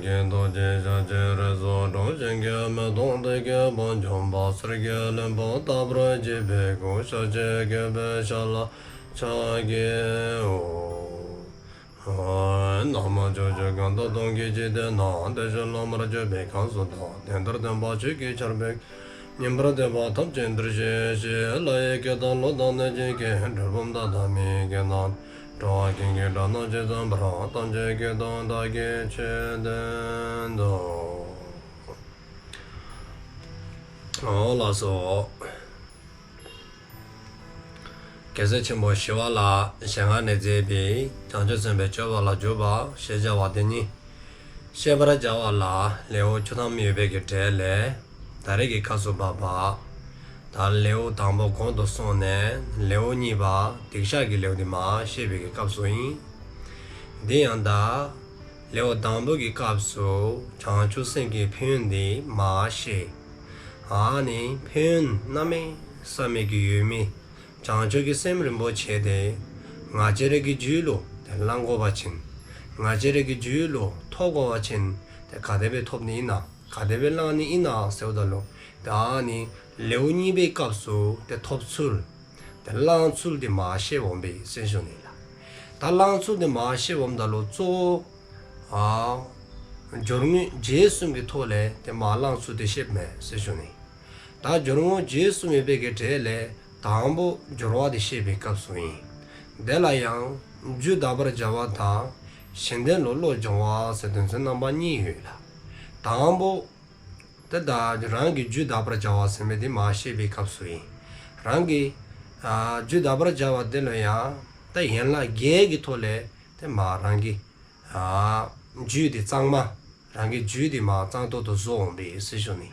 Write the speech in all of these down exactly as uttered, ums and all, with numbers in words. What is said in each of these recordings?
རྡོ་རྗེ་ཞལ་གཅིག་རིགས་སུ་འགྲོ། ཞིང་གི་མེ་ཏོག་དེ་སྐྱེས་པ། འཇམ་དཔལ་གསེར་གྱི་ལྷུན་པོ་ལྟ་བུར་བརྗིད་པའི་སྐུ། ཞལ་གཅིག་གུས་པས་ཞལ་ལ་ཕྱག་འཚལ་ལོ། ན་མོ། ཕྱོགས་བཅུ་གང་དུ་སྟོང་གི་འཇིག་རྟེན་ན། བདེ་གཤེགས་སློབ་མར་གྱུར་པའི་གང་ཟག་དང་། དེ་ལྟར་སྟོན་པ་ཆོས་ཀྱི་ཆར་འབེབས། ཉན་པར་འདོད་པ་ཐམས་ཅད་འདིར་གཤེགས་ཤིག། ལྷ་ཡི་སྐད་དང་ཀླུ་དང་གནོད་སྦྱིན་སྐད། གྲུལ་བུམ་དག་དང་མི་ཡི་སྐད་རྣམས། འགྲོ་བ་ཀུན་གྱི་སྒྲ་རྣམས་ཇི་ཙམ་པར། ཐམས་ཅད་སྐད་དུ་བདག་གིས་ཆོས་བསྟན་ཏོ། འོ་ལགས་སོ། རྒྱལ་སྲས་ཆེན་པོ་ཞི་བ་ལྷའི་ཞལ་སྔ་ནས་མཛད་པའི་བྱང་ཆུབ་སེམས་དཔའི་སྤྱོད་པ་ལ་འཇུག་པ་ཞེས་བྱ་བ་དེ་ཉིད་བཤད་པར་བྱ་བ་ལ་ལེའུ་བཅུ་ཐམ་ཡོད་པའི་གི་གྲས་ལས་ད་རེས་ཀྱི་སྐབས་སུ་བབ་པ། ད་ལེའུ་དང་པོ་གོང་དུ་སོང་ནས་ལེའུ་གཉིས་པ་སྡིག་བཤགས་ཀྱི་ལེའུ་དེ་མར་བཤད་པའི་གི་སྐབས་སུ་ཨིན། དེ་ཡང་ད་ལེའུ་དང་པོ་གི་སྐབས་སུ་བྱང་ཆུབ་སེམས་ཀྱི་ཕན་ཡོན་དེ་མར་བཤད། ཨ་ནི་ཕན་ཡོན་གནམ་མེད་ས་མེད་ཀྱི་ཡོད་མི་བྱང་ཆུབ་ཀྱི་སེམས་རིན་པོ་ཆེ་དེ་ང་བཅས་རའི་གི་རྒྱུད་ལུ་དེ་བླང་དགོ་པ་ཅིན། ང་བཅས་རའི་གི་རྒྱུད་ལུ་ཐོབ་དགོ་པ་ཅིན་དེ་ག་དེ་སྦེ་ཐོབ་ནི་ཨིན་ན། ག་དེ་སྦེ་བླང་ནི་ཨིན་ན་ཟེརཝ་ད་ལུ། ད་ཨ་ནི་ལེའུ་གཉིས་པའི་སྐབས་སུ་དེ་ཐོབ་ཚུལ། དེ་བླང་ཚུལ་དེ་མར་བཤདཔ་འོང་པས་ཟེར་ཞུ་ནི་ལགས། ད་བླང་ཚུལ་དེ་མར་བཤདཔ་འོངམ་ད་ལུ་གཙོ་བོ་ཨ་སྦྱོར་དངོས་རྗེས་གསུམ་གྱི་ཐོག་ལས་དེ་མར་བླང་ཚུལ་དེ་བཤདཔ་མས་ཟེར་ཞུ་ནི། ད་སྦྱོར་དངོས་རྗེས་གསུམ་ཡོད་པའི་གི་གྲས་ལས་དང་པོ་སྦྱོར་བ་དེ་བཤད་པའི་སྐབས་སུ་ཨིན། དེ་ལ་ཡང་རྒྱུད་དག་པར་བྱ་བ་དང་གཞན་དོན་ལ་བློ་སྦྱོང་བ་ཟེར་དོན་ཚན་རྣམ་པ་གཉིས་ཡོད་ལགས། དང་པོ་དེ་ད་རང་གི་རྒྱུད་དག་པར་བྱ་བ་ཟེར་མི་དེ་མར་བཤད་པའི་སྐབས་སུ་ཨིན། རང་གི་ཨ་རྒྱུད་དག་པར་བྱ་བ་དེ་ལུ་ཡང་ད་ཡན་ལག་བརྒྱད་ཀྱི་ཐོག་ལས་དེ་མར་རང་གི་ཨ་རྒྱུད་དེ་གཙང་མ། རང་གི་རྒྱུད་དེ་མར་གཙང་ཏོག་ཏོ་བཟོ་འོང་པས་ཟེར་ཞུ་ནི།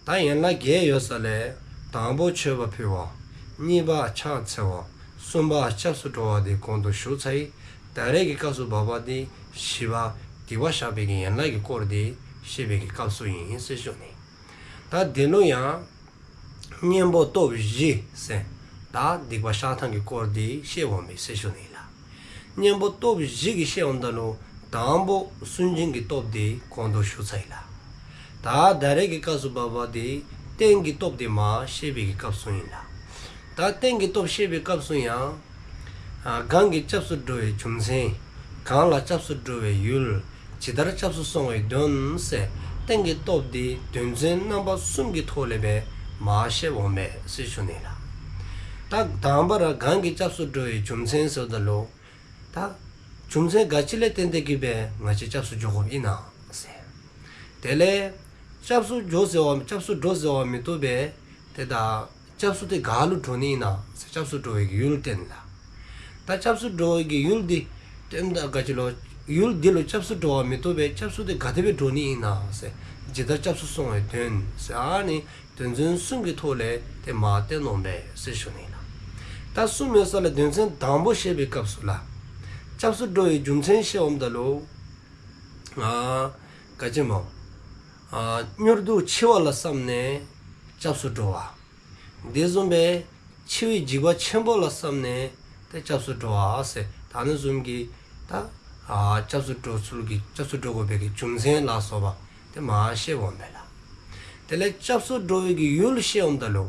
ད་ཡན་ལག་བརྒྱད་ཡོད་ས་ལས་དང་པོ་མཆོད་པ་ཕུལ་བ། གཉིས་པ་ཕྱག་འཚལ་བ། གསུམ་པ་སྐྱབས་སུ་འགྲོ་བ་དེ་གོང་དུ་ཞུ་ཚར་ཡི། ད་རེས་ཀྱི་སྐབས་སུ་བབ་པ་དེ་བཞི་པ་སྡིག་པ་བཤགས་པའི་གི་ཡན་ལག་གི་སྐོར་དེ་བཤད་པའི་གི་སྐབས་སུ་ཨིན་ཟེར་ཞུ་ནི། ད་དེ་ལུ་ཡང་གཉེན་པོ་སྟོབས་བཞི་ཟེར་ད་སྡིག་པ་བཤགས་ཐངས་ཀྱི་སྐོར་དེ་བཤད་འོང་པས་ཟེར་ཞུ་ནི་ལགས། གཉེན་པོ་སྟོབས་བཞི་གི་བཤད་འོངམ་ད་ལུ་དང་པོ་སུན་འབྱིན་གྱི་སྟོབས་དེ་གོང་དུ་ཞུ་ཚར་ཡི་ལགས། ད་ད་རེས་ཀྱི་སྐབས་སུ་བབ་པ་དེ་རྟེན་གྱི་སྟོབས་དེ་མར་བཤད་པའི་གི་སྐབས་སུ་ཨིན་ལགས། ད་རྟེན་གྱི་སྟོབས་བཤད་པའི་སྐབས་སུ་ཡང་ཨ་གང་གིས་སྐྱབས་སུ་འགྲོ་བའི་རྒྱུ་མཚན། གང་ལ་སྐྱབས་སུ་འགྲོ་བའི་ཡུལ། ཇི་ལྟར་སྐྱབས་སུ་སོང་བའི་དོན་ཟེར་རྟེན་གྱི་སྟོབས་དེ་དོན་ཚན་རྣམ་པ་གསུམ་གྱི་ཐོག་ལས་སྦེ་མར་བཤད་འོང་པས་ཟེར་ཞུ་ནི་ལགས། ད་དང་པ་ར་གང་གིས་སྐྱབས་སུ་འགྲོ་བའི་རྒྱུ་མཚན་ཟེརཝ་ད་ལུ་ད་རྒྱུ་མཚན་ག་ཅི་ལས་བརྟེན་ཏེ་གིས་སྦེ་ང་བཅས་སྐྱབས་སུ་འགྱོ་དགོཔ་ཨིན་ན་ཟེར། དེ་ལས་སྐྱབས་སུ་འགྱོ་ཟེར་བ་སྐྱབས་སུ་འགྲོ་ཟེར་བ་མི་བཏུབ་པས། དེ་ད་སྐྱབས་སུ་དེ་ག་ལུ་འགྲོ་ནི་ཨིན་ན་ཟེར་སྐྱབས་སུ་འགྲོ་བའི་གི་ཡུལ་བསྟན་ལགས། ད་སྐྱབས་སུ་འགྲོ་བའི་གི་ཡུལ་འདི་བསྟནམ་ད་ག་ཅི་ལོ། ཡུལ་འདི་ལུ་སྐྱབས་སུ་འགྲོ་བ་མི་བཏུབ་པས། སྐྱབས་སུ་དེ་ག་དེ་སྦེ་འགྲོ་ནི་ཨིན་ན་ཟེར་ཇི་ལྟར་སྐྱབས་སུ་སོང་བའི་དོན་ཟེར་ཨ་ནི་དོན་ཚན་གསུམ་གྱི་ཐོག་ལས་དེ་མར་བསྟན་འོང་པས་ཟེར་ཞུ་ནི་ལགས། ད་གསུམ་ཡོད་ས་ལས་དོན་ཚན་དང་པོ་བཤད་པའི་སྐབས་སུ་ལགས། སྐྱབས་སུ་འགྲོ་བའི་རྒྱུ་མཚན་བཤད་འོངམ་ད་ལུ་ཨ་ག་ཅི་སྨོ། ཨ་མྱུར་དུ་འཆི་བ་ལ་བསམ་ནས་སྐྱབས་སུ་འགྲོ་བ། དེ་བཟུམ་སྦེ་འཆི་བའི་འཇིགས་པ་ཆེན་པོ་ལ་བསམ་ནས་དེ་སྐྱབས་སུ་འགྲོ་བ་ཟེར་ད་ཨ་ནི་བཟུམ་གྱི་ད་ཨ་སྐྱབས་སུ་འགྲོ་ཚུལ་གྱི་སྐྱབས་སུ་འགྲོ་དགོ་པའི་གི་རྒྱུ་མཚན་ལ་སོགས་པ་དེ་མར་བཤད་འོང་པས་ལགས། དེ་ལས་སྐྱབས་སུ་འགྲོ་བའི་གི་ཡུལ་བཤད་འོངམ་ད་ལུ་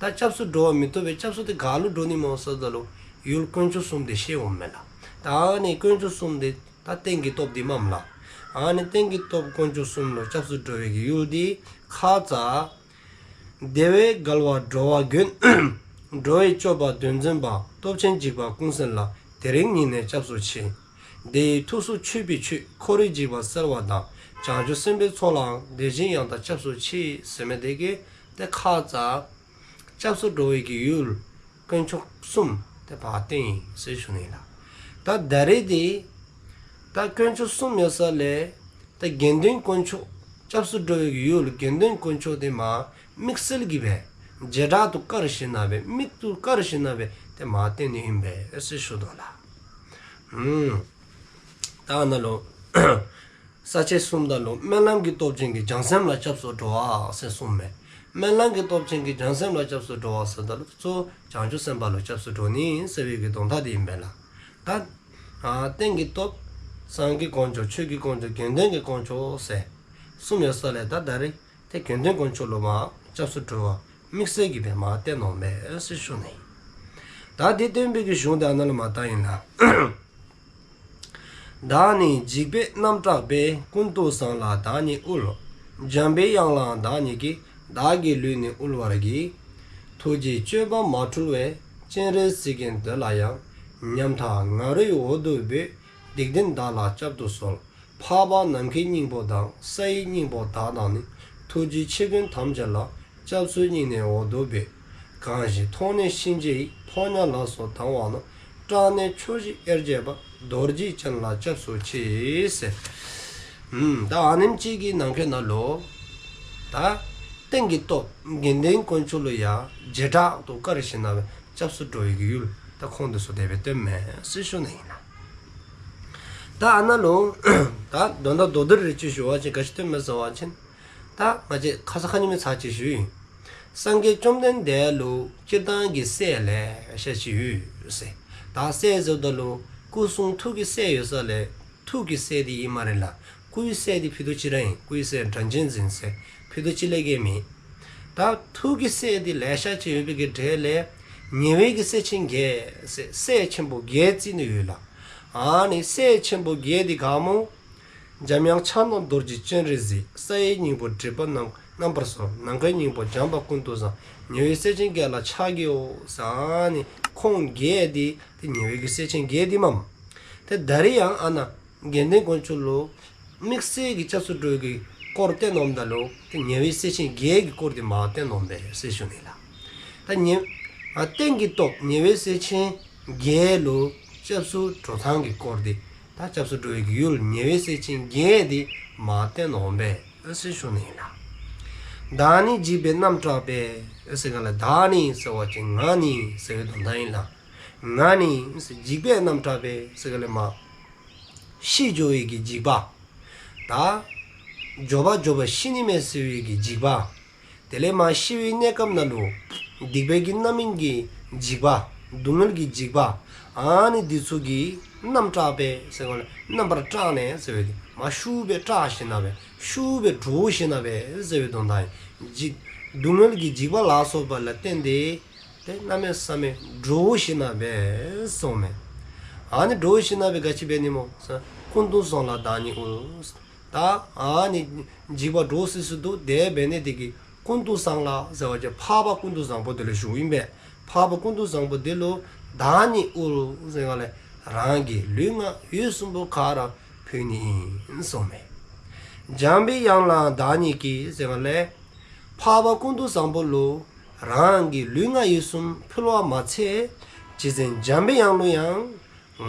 ད་སྐྱབས་སུ་འགྲོ་བ་མི་བཏུབ་པས། སྐྱབས་སུ་དེ་ག་ལུ་འགྲོ་ནི་སྨོ་ཟེརཝ་ད་ལུ་ཡུལ་དཀོན་མཆོག་གསུམ་དེ་བཤད་འོང་པས་ལགས། ད་ཨ་ནི་དཀོན་མཆོག་གསུམ་དེ་ད་རྟེན་གྱི་སྟོབས་དེ་མས་ལགས། ཨ་ནི་རྟེན་གྱི་སྟོབས་དཀོན་མཆོག་གསུམ་ལུ་སྐྱབས་སུ་འགྲོ་བའི་གི་ཡུལ་དེ་ཁ་ཙ། དེ་བས་བརྒལ་བ་འགྲོ་བ་མགོན། འགྲོ་བའི་སྤྱོད་པ་དོན་འཛིན་པ། སྟོབས་ཆེན་འཇིགས་པ་ཀུན་སེལ་ལ། དེ་རིང་ཉིད་ནས་སྐྱབས་སུ་མཆི། དེ་ཡི་ཐུགས་སུ་ཆུད་པའི་ཆོས། འཁོར་བའི་འཇིགས་པ་སེལ་བ་དང་། བྱང་ཆུབ་སེམས་དཔའི་ཚོགས་ལའང་། དེ་བཞིན་ཡང་དག་སྐྱབས་སུ་མཆི། ཟེར་མི་དེ་གིས་དེ་ཁ་ཙ་སྐྱབས་སུ་འགྲོ་བའི་གི་ཡུལ་དཀོན་མཆོག་གསུམ་དེ་ཕར་བསྟན་ཡི་ཟེར་ཞུ་ནི་ལགས། ད་ད་རེས་དེ་ད་དཀོན་མཆོག་གསུམ་ཡོད་ས་ལས་ད་དགེ་འདུན་དཀོན་མཆོག་སྐྱབས་སུ་འགྲོ་བའི་གི་ཡུལ་དགེ་འདུན་དཀོན་མཆོག་དེ་མར་དམིགས་བསལ་གྱིས་སྦེ་བྱེ་བྲག་ཏུ་བཀར་ཞིནམ་ལས་དམིགས་ཏུ་བཀར་ཞིནམ་ལས་དེ་མར་བསྟན་ནི་ཨིན་པས་ཟེར་ཞུ་དོ་ལགས། ཨུམ། ད་ནཱ་ལུ་ས་བཅད་གསུམ་ད་ལུ་སྨོན་ལམ་གྱི་སྟོབས་ཅན་གྱི་བྱང་སེམས་ལ་སྐྱབས་སུ་འགྲོ་བ་ཟེར་གསུངསམ་མས། སྨོན་ལམ་གྱི་སྟོབས་ཅན་གྱི་བྱང་སེམས་ལ་སྐྱབས་སུ་འགྲོ་བ་ཟེརཝ་ད་ལུ་གཙོ་བོ་བྱང་ཆུབ་སེམས་དཔའ་ལུ་སྐྱབས་སུ་འགྲོ་ནི་ཟེར་བའི་གི་དོན་དག་དེ་ཨིན་པས་ལགས། ད་ཨ་རྟེན་གྱི་སྟོབས་ སངས་རྒྱས་དཀོན་མཆོག། ཆོས་ཀྱི་དཀོན་མཆོག། དགེ་འདུན་གྱི་དཀོན་མཆོག་ཟེར་གསུམ་ཡོད་ས་ལས་ད་ད་རེས་ཏེ་དགེ་འདུན་དཀོན་མཆོག་ལུ་མ་སྐྱབས་སུ་འགྲོ་བ་དམིགས་བསལ་གྱི་སྦེ་མ་བསྟན་ནུག་མས་ཟེར་ཞུ་ནི། ད་དེ་སྟོན་པའི་གི་གཞུང་དེ་ཨ་ནཱ་ལུ་མར་བལྟ་ཡི་ལགས། བདག་ནི་འཇིགས་པས་རྣམ་སྐྲག་པས། ཀུན་ཏུ་བཟང་ལ་བདག་ཉིད་དབུལ། འཇམ་པའི་དབྱངས་ལའང་བདག་ཉིད་ཀྱིས། བདག་གི་ལུས་ནི་དབུལ་བར་བགྱི། ཐུགས་རྗེའི་སྤྱོད་པ་མ་འཁྲུལ་བས། སྤྱན་རས་གཟིགས་མགོན་དེ་ལ་ཡང་། ཉམ་ཐག་ང་རོས་འོ་དོད་འབོད། སྡིག་ལྡན་བདག་ལ་བསྐྱབ་ཏུ་གསོལ། འཕགས་པ་ནམ་མཁའི་སྙིང་པོ་དང་། ས་ཡི་སྙིང་པོ་དག་དང་ནི། ཐུགས་རྗེའི་མཆེད་མགོན་ཐམས་ཅད་ལ། སྐྱབས་སུ་སྙིང་ནས་འོ་དོད་འབོད། གང་ཞིག་མཐོང་ནས་གཤིན་རྗེ་ཡི། ཕོ་ཉ་ལ་སོགས་སྡང་བ་རྣམས། སྐྲག་ནས་ཕྱོགས་བཞིར་དབྱེར་བྱེད་པ། རྡོ་རྗེ་ཅན་ལ་སྐྱབས་སུ་མཆི། ཟེར། ཨམ་ད་ཨ་ནེམ་ཅིག་གི་ནང་འཁོད་ནང་ལུ་ད་རྟེན་གྱི་སྟོབས་དགེ་འདུན་དཀོན་མཆོག་ལུ་ཡང་བྱེ་བྲག་ཏུ་བཀར་ཞིནམ་ལས་སྐྱབས་སུ་འགྲོ་བའི་གི་ཡུལ་ད་ཁུངས་འདི་ཚུ་དེ་སྦེ་སྟོནམ་མས་ཟེར་ཞུ་ནི་ཨིན་ལགས། ད་ཨ་ནཱ་ལུ་ད་དོན་དག་མདོར་བསྡུས་རེ་ཅིག་ཞུ་བ་ཅིན་ག་ཅི་སྟོནམ་མས་ཟེར་བ་ཅིན། ད་ང་བཅས་ཁ་ཙ་ཁ་ཉིནམ་ཚར་ཅིག་ཞུ་ཡི། སངས་རྒྱས་བཅོམ་ལྡན་འདས་ལུ་སྤྱིར་བཏང་གི་སྲས་ལེ་ཤ་ཅིག་ཡོད་ཟེར། ད་སྲས་ཟེརཝ་ད་ལུ་སྐུ་གསུང་ཐུགས་ཀྱི་སྲས་ཡོད་ས་ལས་ཐུགས་ཀྱི་སྲས་འདི་ཨིན་སྨ་རེ་ལགས། སྐུའི་སྲས་འདི་ཕུད་རྡོག་གཅིག་ར་ཨིན། སྐུའི་སྲས་སྒྲ་གཅན་འཛིན་ཟེར་ཕུད་རྡོག་གཅིག་ལས་བརྒལ་མེད། ད་ཐུགས་ཀྱི་སྲས་འདི་ལེ་ཤ་ཅིག་ཡོད་པའི་གི་གྲས་ལས་ཉེ་བའི་གི་སྲས་ཆེན་བརྒྱད་ཟེར་སྲས་ཆེན་པོ་བརྒྱད་རྩིས་ནི་ཡོད་ལགས། ཨ་ནི་སྲས་ཆེན་པོ་བརྒྱད་འདི་ག་སྨོ། འཇམ་དབྱངས་ཕྱག་ན་རྡོ་རྗེ་སྤྱན་རས་གཟིགས། ས་ཡི་སྙིང་པོ་སྒྲིབ་པ་རྣམས་རྣམ་པར་སོལ། ནམ་མཁའི་སྙིང་པོ་བྱམས་པ་ཀུན་ཏུ་བཟང་། ཉེ་བའི་སྲས་ཆེན་བརྒྱད་ལ་ཕྱག་བགྱིའོ་ཟེར། ཨ་ནི་ཁོང་བརྒྱད་འདི་ཏེ་ཉེ་བའི་གི་སྲས་ཆེན་བརྒྱད་འདི་མས། ཏེ་ད་རེས་ཡང་ཨ་ནཱ་དགེ་འདུན་དཀོན་མཆོག་ལུ་དམིགས་བསལ་གྱི་སྐྱབས་སུ་འགྲོ་བའི་གི་སྐོར་བསྟནམ་ད་ལུ་ཏེ་ཉེ་བའི་སྲས་ཆེན་བརྒྱད་ཀྱི་སྐོར་འདི་མ་བསྟནམ་མས་ཟེར་ཞུ་ནི་ལགས། ད་ཉེ་ཨ་རྟེན་གྱི་སྟོབས་ཉེ་བའི་སྲས་ཆེན་བརྒྱད་ལུ་སྐྱབས་སུ་འགྲོ་ཐངས་ཀྱི་སྐོར་འདི་ད་སྐྱབས་སུ་འགྲོ་བའི་གི་ཡུལ་ཉེ་བའི་སྲས་ཆེན་བརྒྱད་འདི་མ་བསྟནམ་མས་ཟེར་ཞུ་ནི་ལགས། བདག་ནི་འཇིགས་པས་རྣམ་སྐྲག་པས་ཟེར་ག་ལས་བདག་ནི་ཟེར་བ་ཅིན་ང་ནི་ཟེར་བའི་དོན་དག་ཨིན་ལགས། ང་ནི་འཇིགས་པས་རྣམ་སྐྲག་པས་ཟེར་ག་ལས་མ་ཤི་འགྱོ་བའི་གི་འཇིགས་པ། ད་མགྱོགས་པ་མགྱོགས་པ་ཤི་ནི་མས་ཟེར་བའི་གི་འཇིགས་པ། དེ་ལས་མ་ཤི་བའི་གནས་སྐབས་ནང་ལུ་སྡིག་པའི་གི་རྣམ་སྨིན་གྱི་འཇིགས་པ། སྡུག་བསྔལ་གྱི་འཇིགས་པ། ཨ་ནི་འདི་ཚུ་གིས་རྣམ་སྐྲག་པས་ཟེར་ག་ལས་རྣམ་པར་སྐྲག་ནས་ཟེར་བའི་མ་ཤུགས་སྦེ་སྐྲག་ཞིནམ་ལས་ཤུགས་སྦེ་འདྲོག་ཞིནམ་ལས་ཟེར་བའི་དོན་དག་ཨིན། འཇིགས་སྡུག་བསྔལ་གྱི་འཇིགས་པ་ལ་སོགས་པ་ལ་བརྟེན་ཏེ་ཏེ་གནམ་མེད་ས་མེད་འདྲོག་ཞིནམ་ལས་གསུངམ་མས། ཨ་ནི་འདྲོག་ཞིནམ་ལས་ག་ཅི་འབད་ནི་སྨོ་ཟེར་ཀུན་ཏུ་བཟང་ལ་བདག་ཉིད་དབུལ། ད་ཨ་ནི་འཇིགས་པ་འདྲོག་སི་སི་འདུག། དེ་འབད་ནི་དེ་གིས་ཀུན་ཏུ་བཟང་ལ་ཟེར་བ་ཅིན་འཕགས་པ་ཀུན་ཏུ་བཟང་པོ་དེ་ལུ་ཞུཝ་ཨིན་པས། འཕགས་པ་ཀུན་ཏུ་བཟང་པོ་དེ་ལུ་བདག་ཉིད་དབུལ་ཟེར་ག་ལས་རང་གི་ལུས་ངག་ཡིད་གསུམ་པོ་ག་ར་ཕུལ་ནི་ཨིན་གསུངམ་མས། འཇམ་པའི་དབྱངས་ལའང་བདག་ཉིད་ཀྱིས་ཟེར་ག་ལས་འཕགས་པ་ཀུན་ཏུ་བཟང་པོ་ལུ་རང་གི་ལུས་ངག་ཡིད་གསུམ་ཕུལ་བ་མ་ཚད་རྗེ་བཙུན་འཇམ་པའི་དབྱངས་ལུ་ཡང་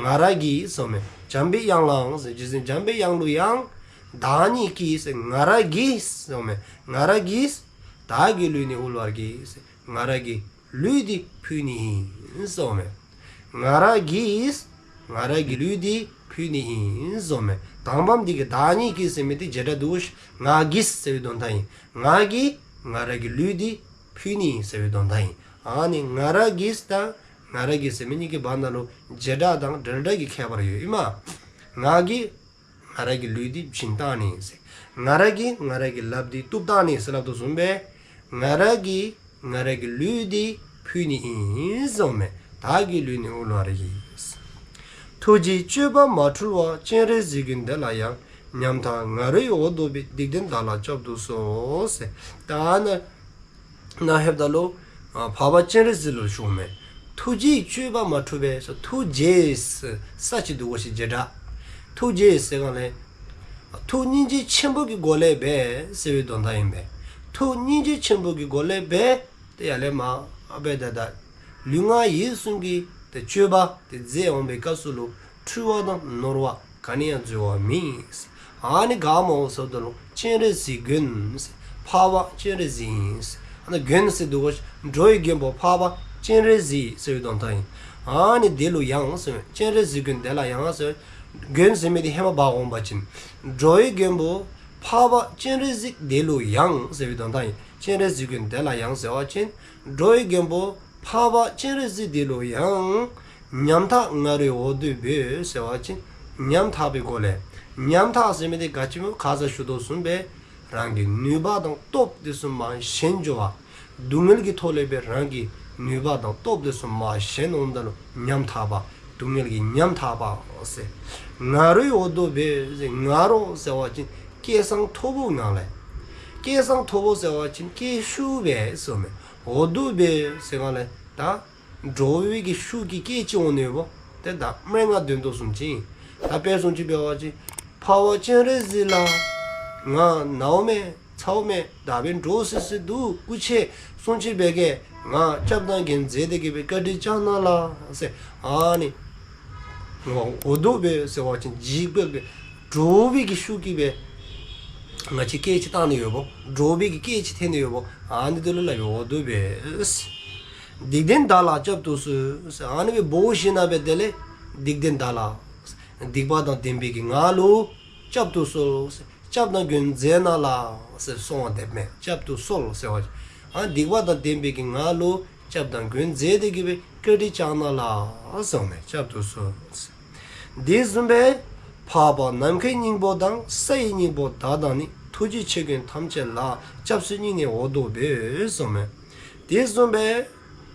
ང་ར་གིས་གསུངམ་མས། འཇམ་པའི་དབྱངས་ལའང་ཟེར་རྗེ་བཙུན་འཇམ་པའི་དབྱངས་ལུ་ཡང་བདག་ཉིད་ཀྱིས་ཟེར་ང་ར་གིས་གསུངམ་མས། ང་ར་གིས་བདག་གི་ལུས་ནི་དབུལ་བར་བགྱི་ཟེར་ང་ར་གི་ལུས་འདི་ཕུལ་ནི་ཨིན་གསུངམ་མས། ང་ར་གིས་ང་ར་གི་ལུས་འདི་ཕུལ་ནི་ཨིན་གསུངམ་མས། དང་པམ་འདི་གིས་བདག་ཉིད་ཀྱིས་ཟེར་མི་འདི་བྱེ་བྲག་འདུག། ང་གིས་ཟེར་བའི་དོན་དག་ཨིན། ང་གིས་ང་ར་གི་ལུས་འདི་ཕུལ་ནི་ཟེར་བའི་དོན་དག་ཨིན། ཨ་ནི་ང་ར་གིས་དང་ང་ར་གི་ཟེར་མི་གཉིས་ཀྱི་བར་ན་ལུ་བྱེ་བྲག་དང་འབྲེལ་སྒྲ་གི་ཁྱད་པར་ཡོད་ཨིན་མས། ང་གིས་ང་ར་གི་ལུས་འདི་བྱིན་བཏང་ནི་ཟེར། ང་ར་གིས་ང་ར་གི་ལགཔ་འདི་གཏུབ་བཏང་ནི་ཟེར་སླབ་དོ་བཟུམ་སྦེ་ང་ར་གིས་ང་ར་གི་ལུས་འདི་ཕུལ་ནི་ཨིན་གསུངམ་མས། བདག་གི་ལུས་ནི་དབུལ་བར་བགྱི། ཐུགས་རྗེའི་སྤྱོད་པ་མ་འཁྲུལ་བ། སྤྱན་རས་གཟིགས་མགོན་དེ་ལ་ཡང་། ཉམ་ཐག་ང་རོས་འོ་དོད་འབོད། སྡིག་ལྡན་བདག་ལ་བསྐྱབ་ཏུ་གསོལ་ཟེར། ད་ནཱ་ནཱ་ལྷོདཔ་ད་ལུ་ཨ་འཕགས་པ་སྤྱན་རས་གཟིགས་ལུ་ཞུཝ་མས། ཐུགས་རྗེའི་སྤྱོད་པ་མ་འཁྲུལ་བས་ཟེར། ཐུགས་རྗེ་ཟེར་ས་ཅིག་འདུག་གོ་ཤིག་བྱེ་བྲག། ཐུགས་རྗེ་ཟེར་ག་ལས་ཐུགས་སྙིང་རྗེ་ཆེན་པོ་གི་སྒོ་ལས་འབད་ཟེར་བའི་དོན་དག་ཨིན་པས། ཐུགས་སྙིང་རྗེ་ཆེན་པོ་གི་སྒོ་ལས་འབད་དེ་ཡར་ལས་མར་ཨ་འབད་དེ་ད་ལུས་ངག་ཡིད་གསུམ་གྱི་ཏེ་སྤྱོད་པ་དེ་མཛད་འོང་བའི་སྐབས་སུ་ལུ་འཁྲུལ་བ་དང་ནོར་བ་ག་ནི་ཡང་འཛོལ་བ་མེད། ཨ་ནི་ག་སྨོ་ཟེརཝ་ད་ལུ་སྤྱན་རས་གཟིགས་མགོན། འཕགས་པ་སྤྱན་རས་གཟིགས་ཨིན། ཨ་ནཱ་མགོན་ཟེར་འདུག་གོ། འགྲོ་བའི་མགོན་པོ་འཕགས་པ་སྤྱན་རས་གཟིགས་ཟེར་བའི་དོན་དག་ཨིན། ཨ་ནི་དེ་ལུ་ཡང་ཟེར་སྤྱན་རས་གཟིགས་མགོན་དེ་ལ་ཡང་ཟེར། མགོན་ཟེར་མི་དེ་ཧེ་མ་འབག་འོང་པ་ཅིན་འགྲོ་བའི་མགོན་པོ་འཕགས་པ་སྤྱན་རས་གཟིགས་དེ་ལུ་ཡང་ཟེར་བའི་དོན་དག་ཨིན། སྤྱན་རས་གཟིགས་མགོན་དེ་ལ་ཡང་ཟེར་བ་ཅིན་འགྲོ་བའི་མགོན་པོ་འཕགས་པ་སྤྱན་རས་གཟིགས་དེ་ལུ་ཡང་། ཉམ་ཐག་ང་རོས་འོ་དོད་འབོད་ཟེར་བ་ཅིན་ ཉམ་ཐག་པའི་སྒོ་ལས། ཉམ་ཐག་ཟེར་མི་དེ་ག་ཅི་སྨོ། ཁ་ཙ་ཞུ་དོ་བཟུམ་སྦེ་རང་གི་ནུས་པ་དང་སྟོབས་དེ་ཚུ་མར་ཞན་འགྱོ་བ། སྡུག་བསྔལ་གྱི་ཐོག་ལས་སྦེ་རང་གི་ནུས་པ་དང་སྟོབས་དེ་ཚུ་མར་ཞན་འོངམ་ད་ལུ་ཉམ་ཐག་པ། སྡུག་བསྔལ་གྱི་ཉམ་ཐག་པ་ཟེར། ང་རོས་འོ་དོ་འབོད་ཟེར། ང་རོ་ཟེར་བ་ཅིན་སྐད་གསང་མཐོ་པོ་ངང་ལས། སྐད་གསང་མཐོ་པོ་ཟེར་བ་ཅིན་སྐད་ཤུགས་སྦེ་ཟེརཝ་མས། འོ་དོ་འབོད་ཟེར་ག་ལས་ད་འདྲོག་པའི་གི་ཤུགས་ཀྱི་སྐད་ཅིག་འོང་ནི་ཡོདཔ། ཏེ་ད་སྨྲེ་སྔགས་འདོན་དོ་བཟུམ་ཅིག། ད་དཔེ་བཟུམ་ཅིག་འབད་བ་ཅིན། འཕགས་པ་སྤྱན་རས་གཟིགས་ལགས། ང་ནཝ་མས། ཚཝ་མས། ད་འབདན་འདྲོག་སི་སི་འདུག། སྐུ་མཁྱེན་གསུང་ཅིག་འབད་གེ། ང་སྐྱབས་དང་མགོན་མཛད་དེ་གི་སྦེ་བཀའ་དྲིན་བསྐྱང་གནང་ལགས་ཟེར། ཨ་ནི་འོ་དོ་འབོད་ཟེར་བ་ཅིན་འཇིགས་པའི་གི་འདྲོག་པའི་གི་ཤུགས་ཀྱིས་སྦེ་ང་བཅས་སྐད་ཅིག་བཏང་ནི་ཡོདཔ། འདྲོག་པའི་གི་སྐད་ཅིག་འཐེན་ནི་ཡོདཔ། ཨ་ནི་དེ་ལུ་སླབ་པས་འོ་དོ་འབོད་ཟེར། སྡིག་ལྡན་བདག་ལ་བསྐྱབ་ཏུ་གསོལ་ཟེར། ཨ་ནི་སྦེ་འབོ་ཞིནམ་ལས་དེ་ལས་སྡིག་ལྡན་བདག་ལ། སྡིག་པ་དང་ལྡན་པའི་གི་ང་ལུ་བསྐྱབ་ཏུ་གསོལ་ཟེར། སྐྱབས་དང་མགོན་མཛད་གནང་ལགས་ཟེར་གསོལ་བ་འདེབས་མས། བསྐྱབ་ཏུ་གསོལ་ཟེར་བ་ཅིན། ཨ་སྡིག་པ་དང་ལྡན་པའི་གི་ང་ལུ་སྐྱབས་དང་མགོན་མཛད་དེ་གི་སྦེ་བཀའ་དྲིན་བསྐྱང་གནང་ལགས་ཟེརཝ་མས། བསྐྱབ་ཏུ་གསོལ་ཟེར། དེ་བཟུམ་སྦེ་འཕགས་པ་ནམ་མཁའི་སྙིང་པོ་དང་། ས་ཡི་སྙིང་པོ་དག་དང་ནི། ཐུགས་རྗེ་ཆེ་མགོན་ཐམས་ཅད་ལ། སྐྱབས་སུ་སྙིང་ནས་འོ་དོ་འབོད་ཟེརཝ་མས། དེ་བཟུམ་སྦེ་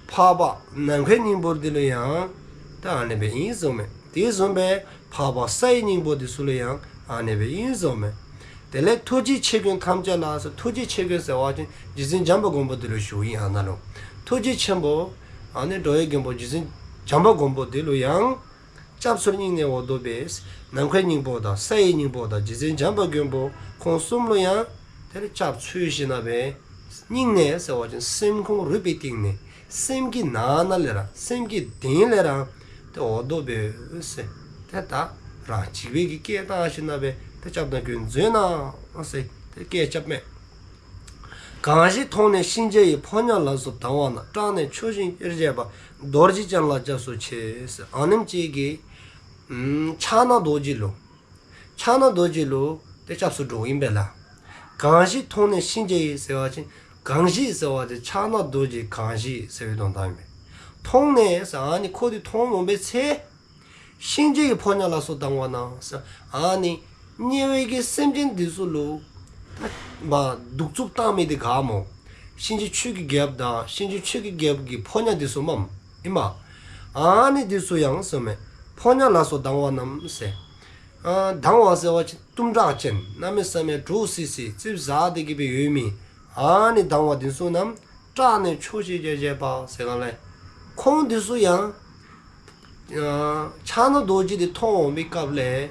འཕགས་པ་ནམ་མཁའི་སྙིང་པོ་འདི་ལུ་ཡང་ད་ཨ་ནི་སྦེ་ཨིན་ཟེརཝ་མས། དེ་བཟུམ་སྦེ་འཕགས་པ་ས་ཡི་སྙིང་པོ་འདི་ཚུ་ལུ་ཡང་ཨ་ནི་སྦེ་ཨིན་ཟེརཝ་མས། དེ་ལས་ཐུགས་རྗེ་ཆེ་མགོན་ཐམས་ཅད་ལ་ཟེར། ཐུགས་རྗེ་ཆེ་མགོན་ཟེར་བ་ཅིན་རྗེ་བཙུན་བྱམས་པ་མགོན་པོ་འདི་ལུ་ཞུཝ་ཨིན། ཨ་ནཱ་ལུ་ཐུགས་རྗེ་ཆེན་པོ་ཨ་ནི་འགྲོ་བའི་མགོན་པོ་རྗེ་བཙུན་བྱམས་པ་མགོན་པོ་འདི་ལུ་ཡང་སྐྱབས་སུ་སྙིང་ནས་འོ་དོ་འབོད། ནམ་མཁའི་སྙིང་པོ་དང་ས་ཡི་སྙིང་པོ་དང་རྗེ་བཙུན་བྱམས་པ་མགོན་པོ་ཁོང་གསུམ་ལུ་ཡང་དེ་ལས་སྐྱབས་འཚོལ་ཞིནམ་ལས་སྙིང་ནས་ཟེར་བ་ཅིན་སེམས་ཁོང་རུས་པའི་གཏིང་ནས། སེམས་ཀྱི་ནང་ན་ལས་ར། སེམས་ཀྱི་གཏིང་ལས་ར་དེ་འོ་དོ་འབོད་ཟེར། དེ་ད་རང་འཇིགས་པའི་གི་སྐད་བཏང་ཞིནམ་ལས་དེ་སྐྱབས་དང་མགོན་མཛད་གནང་ཟེར་དེ་སྐད་རྐྱབ་མས། གང་ཞིག་མཐོང་ནས་གཤིན་རྗེ་ཡི། ཕོ་ཉ་ལ་སོགས་སྡང་བ་རྣམས། སྐྲག་ནས་ཕྱོགས་བཞིན་གཡེར་བྱེད་པ། རྡོ་རྗེ་ཅན་ལ་སྐྱབས་སུ་མཆི་ཟེར། ཨ་ནེམ་ཅིག་གིས་ཕྱག་ན་རྡོ་རྗེ་ལུ། ཕྱག་ན་རྡོ་རྗེ་ལུ་དེ་སྐྱབས་སུ་འགྲོཝ་ཨིན་པས་ལགས། གང་ཞིག་མཐོང་ནས་གཤིན་རྗེ་ཡི་ཟེར་བ་ཅིན། གང་ཞིག་ཟེར་བ་དེ་ཕྱག་ན་རྡོ་རྗེ་གང་ཞིག་ཟེར་བའི་དོན་དག་ཨིན་པས། མཐོང་ནས་ཟེར་ཨ་ནི་ཁོ་དེ་མཐོང་འོང་པའི་ཚེ། གཤིན་རྗེ་ཡི། ཕོ་ཉ་ལ་སོགས་སྡང་བ་རྣམས་ཟེར། ཨ་ནི་དམྱལ་བའི་གི་སེམས་ཅན་འདི་ཚུ་ལུ་ད་མ་གདུག་རྩུབ་བཏང་མི་དེ་ག་སྨོ། གཤིན་རྗེ་ཆོས་ཀྱི་རྒྱལཔོ་དང་གཤིན་རྗེ་ཆོས་ཀྱི་རྒྱལཔོ་གི་ཕོ་ཉ་འདི་ཚུ་མས། ཨིན་མས། ཨ་ནི་འདི་ཚུ་ཡང་ཟེརཝ་མས། ཕོ་ཉ་ལ་སོགས་སྡང་བ་རྣམས་ཟེར། ཨ་སྡང་བ་ཟེར་བ་ཅིན་གཏུམ་དྲག་ཅན། གནམ་མེད་ས་མེད་འདྲོག་སི་སི་ཙིགཔ་ཟ་སྟེ་གི་སྦེ་ཡོད་མི། ཨ་ནི་སྡང་བ་འདི་ཚུ་རྣམས། སྐྲག་ནས་ཕྱོགས་བཞིར་གཡེར་བྱེད་པ་ཟེར་ག་ལས། ཁོང་འདི་ཚུ་ཡང་ཕྱག་ན་རྡོ་རྗེ་འདི་མཐོང་འོང་པའི་སྐབས་ལས།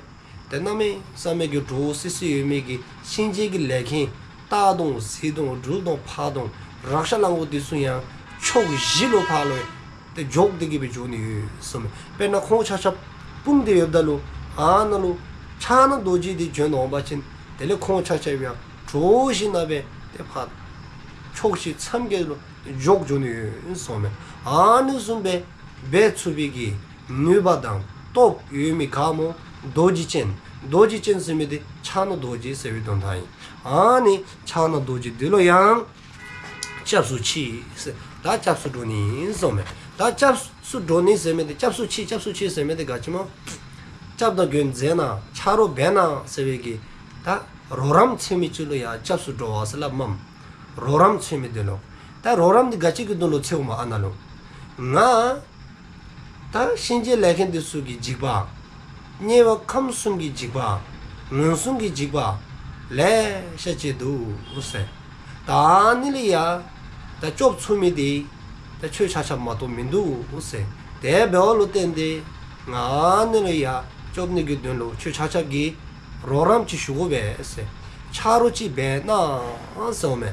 དེ་གནམ་མེད་ས་མེད་ཀྱི་འདྲོག་སི་སི་ཡོད་མི་གི་གཤིན་རྗེ་གི་ལས་མཁན། སྟག་དང་གཟིག་དང་སྦྲུལ་དང་ཕག་དང་རཀྴ་གླང་པོ་འདི་ཚུ་ཡང་ཕྱོགས་བཞི་ལུ་ཕར་ལུ་དེ་འཇོག་སྟེ་གི་སྦེ་འགྱོ་ནི་ཡོད་ཟེརཝ་མས། དཔེར་ན་ཁོང་ཆ་ཁྱབ་སྤུངས་ཏེ་ཡོདཔ་ད་ལུ་ཨ་ནཱ་ལུ་ཕྱག་ན་རྡོ་རྗེ་འདི་བྱོན་འོང་པ་ཅིན་དེ་ལས་ཁོང་ཆ་ཁྱབ་ཡང་འདྲོག་ཞིནམ་ལས་དེ་ཕར་ཕྱོགས་བཞི་མཚམས་བརྒྱད་ལུ་འཇོག་འགྱོ་ནི་ཡོད་ཟེརཝ་མས། ཨ་ནི་བཟུམ་སྦེ་འབད་ཚུགས་པའི་གི་ནུས་པ་དང་སྟོབས་ཡོད་མི་ག་སྨོ། རྡོ་རྗེ་ཅན། རྡོ་རྗེ་ཅན་ཟེར་མི་དེ་ཕྱག་ན་རྡོ་རྗེ་ཟེར་བའི་དོན་དག་ཨིན། ཨ་ནི་ཕྱག་ན་རྡོ་རྗེ་འདི་ལུ་ཡང་སྐྱབས་སུ་མཆི་ཟེར། ད་སྐྱབས་སུ་འགྲོ་ནི་ཨིན་ཟེརཝ་མས། ད་སྐྱབས་སུ་འགྲོ་ནི་ཟེར་མི་དེ་སྐྱབས་སུ་མཆི། སྐྱབས་སུ་མཆི་ཟེར་མི་དེ་ག་ཅི་སྨོ། སྐྱབས་དང་མགོན་མཛད་གནང་། ཆ་རོགས་འབད་གནང་ཟེར་བའི་གི་ད་རོགས་རམ་འཚོལ་མི་ཅིག་ལུ་ཡང་སྐྱབས་སུ་འགྲོ་བ་ཟེར་སླབ་མས། རོགས་རམ་འཚོལ་མི་དེ་ལུ། ད་རོགས་རམ་འདི་ག་ཅི་གི་དོན་ལུ་འཚོལཝ་སྨོ་ཨ་ནཱ་ལུ། ང་ད་གཤིན་རྗེ་ལས་མཁན་འདི་ཚུ་གི་འཇིགས་པ། དམྱལ་བ་ཁམས་གསུམ་གྱི་འཇིགས་པ། ངན་སོང་གི་འཇིགས་པ་ལེ་ཤ་ཅིག་འདུག་ཟེར། ད་ཨ་ནི་ལུ་ཡང་ད་སྐྱོབ་ཚུགས་མི་དེ་ད་ཁྱོད་ཆ་ཁྱབ་མ་གཏོགས་མིན་འདུག་ཟེར། དེ་འབདཝ་ལུ་བརྟེན་ཏེ་ང་ཨ་ནི་ལུ་ཡང་སྐྱོབ་ནི་གི་དོན་ལུ་ཁྱོད་ཆ་ཁྱབ་ཀྱིས་རོགས་རམ་ཅིག་ཞུ་དགོ་པས་ཟེར། ཆ་རོགས་ཅིག་འབད་གནང་ཟེརཝ་མས།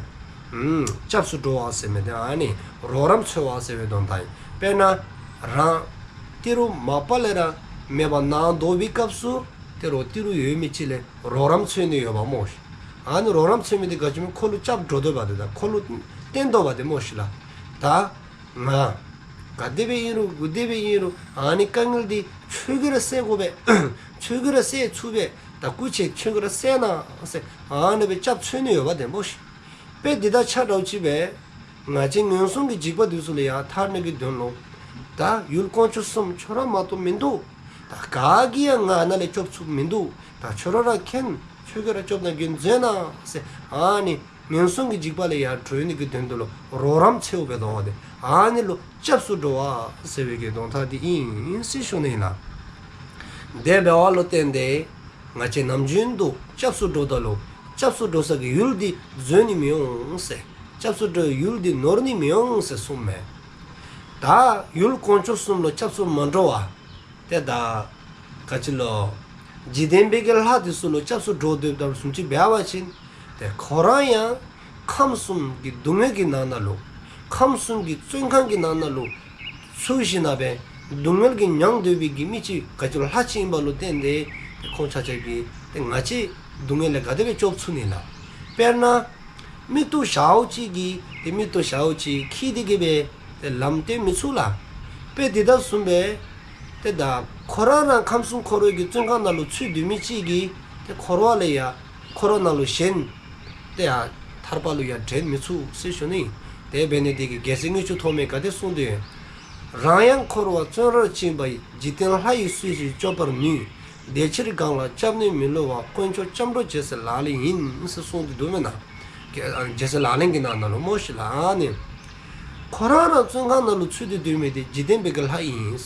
ཨུམ། སྐྱབས་སུ་འགྲོ་བ་ཟེར་མི་དེ་ཨ་ནི་རོགས་རམ་འཚོལ་བ་ཟེར་བའི་དོན་དག་ཨིན། དཔེར་ན་རང་ཏི་རུ་མ་པ་ལས་ར་མེདཔ་ནང་སྡོད་པའི་སྐབས་སུ་ཏི་རུ་ཏི་རུ་ཡོད་མི་ཅིག་ལས་རོགས་རམ་འཚོལ་ནི་ཡོདཔ་སྨོ་ཤིག། ཨ་ནི་རོགས་རམ་འཚོལ་མི་དེ་ག་ཅི་སྨོ། ཁོ་ལུ་སྐྱབས་འགྲོ་དོ་བ་དེ་དང་ཁོ་ལུ་བརྟེན་དོ་བ་དེ་སྨོ་ཤིག་ལགས། ད་ང་ག་དེ་སྦེ་ཨིན་རུང་གུ་དེ་སྦེ་ཨིན་རུང་ཨ་ནི་དཀའ་ངལ་འདི་ཁྱོད་ཀྱིས་ར་སེལ་དགོ་པས། ཁྱོད་ཀྱིས་ར་སེལ་ཚུགས་པས། ད་སྐུ་མཁྱེན་ཁྱོད་ཀྱིས་ར་སེལ་གནང་ཟེར་ཨ་ནི་སྦེ་སྐྱབས་འཚོལ་ནི་ཡོདཔ་དེ་སྨོ་ཤིག། དཔེ་འདི་དང་ཆ་འདྲཝ་ཅིག་སྦེ་ང་བཅས་ངན་སོང་གི་འཇིགས་པ་འདི་ཚུ་ལས་ཡང་ཐར་ནི་གི་དོན་ལུ་ད་ཡུལ་དཀོན་མཆོག་གསུམ་ཁྱོད་ར་མ་གཏོགས་མིན་འདུག། ད་ ག་གིས་ཡང་ང་ནཱ་ལས་སྐྱོབ་ཚུགས་མིན་འདུག། ད་ཁྱོད་ར་ར་མཁྱེན། ཁྱོད་ཀྱིས་ར་སྐྱོབ་ན་འགན་མཛད་གནང་ཟེར། ཨ་ནི་ངན་སོང་གི་འཇིགས་པ་ལས་ཡར་གྲོལ་ནི་གི་དོན་དུ་ལུ་རོགས་རམ་འཚོལཝ་འབད་དོ་འོང་སྟེ། ཨ་ནི་ལུ་སྐྱབས་སུ་འགྲོ་བ་ཟེར་བའི་གི་དོན་དག་འདི་ཨིན་ཟེར་ཞུ་ནི་ཨིན་ལགས། དེ་འབདཝ་ལུ་བརྟེན་ཏེ་ང་བཅས་ནམ་རྒྱུན་དུ་སྐྱབས་སུ་འགྲོཝ་ད་ལུ་སྐྱབས་སུ་འགྲོ་ས་གི་ཡུལ་འདི་འཛོལ་ནི་མི་འོང་ཟེར། སྐྱབས་སུ་འགྲོ་ཡུལ་འདི་ནོར་ནི་མི་འོང་ཟེར་གསུངསམ་མས། ད་ཡུལ་དཀོན་མཆོག་གསུམ་ལུ་སྐྱབས་སུ་མ་འགྲོ་བར་ཏེ་ད་ག་ཅི་ལོ། འཇིག་རྟེན་པའི་གི་ལྷ་འདི་ཚུ་ལུ་སྐྱབས་སུ་འགྲོ་སྡོདཔ་ད་ལུ་བཟུམ་ཅིག་འབད་བ་ཅིན་ཏེ་ཁོ་ར་ཡང་ཁམས་གསུམ་གྱི་སྡུག་བསྔལ་གྱི་ནང་ན་ལུ་ཁམས་གསུམ་གྱི་བཙོན་ཁང་གི་ནང་ན་ལུ་ཚུད་ཞིནམ་ལས་སྡུག་བསྔལ་གྱིས་མྱངས་སྡོད་པའི་གི་མི་ཅིག་ག་ཅི་ལོ་ལྷ་ཅིག་ཨིནམ་ལུ་བརྟེན་ཏེ་ཏེ་ཁོང་ཆ་ཁྱབ་ཀྱིས་ཏེ་ང་བཅས་སྡུག་བསྔལ་ལས་ག་དེ་སྦེ་སྐྱོབ་ཚུགས་ནི་ལགས། དཔེར་ན་མིག་ཏོ་ཞརཝ་ཅིག་གིས་ཏེ་མིག་ཏོ་ཞརཝ་ཅིག་ཁྱིད་དེ་གི་སྦེ་ཏེ་ལམ་སྟོན་མི་ཚུགས་ལགས། དཔེ་དེ་དང་བཟུམ་སྦེ་ཏེ་ད་ཁོ་ར་ར་ཁམས་གསུམ་འཁོར་བའི་གི་བཙོན་ཁང་ནང་ལུ་ཚུད་སྡོད་མི་ཅིག་གིས་ཏེ་འཁོར་བ་ལས་ཡར་འཁོར་བ་ནང་ལུ་ཞེན་ཏེ་ཡར་ཐར་པ་ལུ་ཡར་འདྲེན་མི་ཚུགས་ཟེར་ཞུ་ནི། དེ་འབད་ནི་དེ་གིས་རྒྱལ་སྲས་དངུལ་ཆུ་ཐོགས་མེད་ག་དེ་གསུངས་ཏེ་ཡོད། རང་ཡང་འཁོར་བའི་བཙོན་རར་བཅིངས་པ་ཡི། འཇིག་རྟེན་ལྷ་ཡིས་སུ་ཞིག་སྐྱོབ་པར་ནུས། དེ་ཕྱིར་གང་ལ་སྐྱབས་གནས་མི་བསླུ་བ། དཀོན་མཆོག་སྐྱབས་འགྲོ་རྒྱལ་སྲས་ལག་ལེན་ཡིན་ཟེར་གསུངས་ཏེ་འདུག་མེན་ན། རྒྱལ་སྲས་ལག་ལེན་གྱི་ནང་ན་ལུ་མོ་ཤིག་ལགས། ཨ་ནི་ཁོ་ར་ར་བཙོན་ཁང་ནང་ལུ་ཚུད་དེ་སྡོད་མི་དེ་འཇིག་རྟེན་པའི་གི་ལྷ་ཨིན།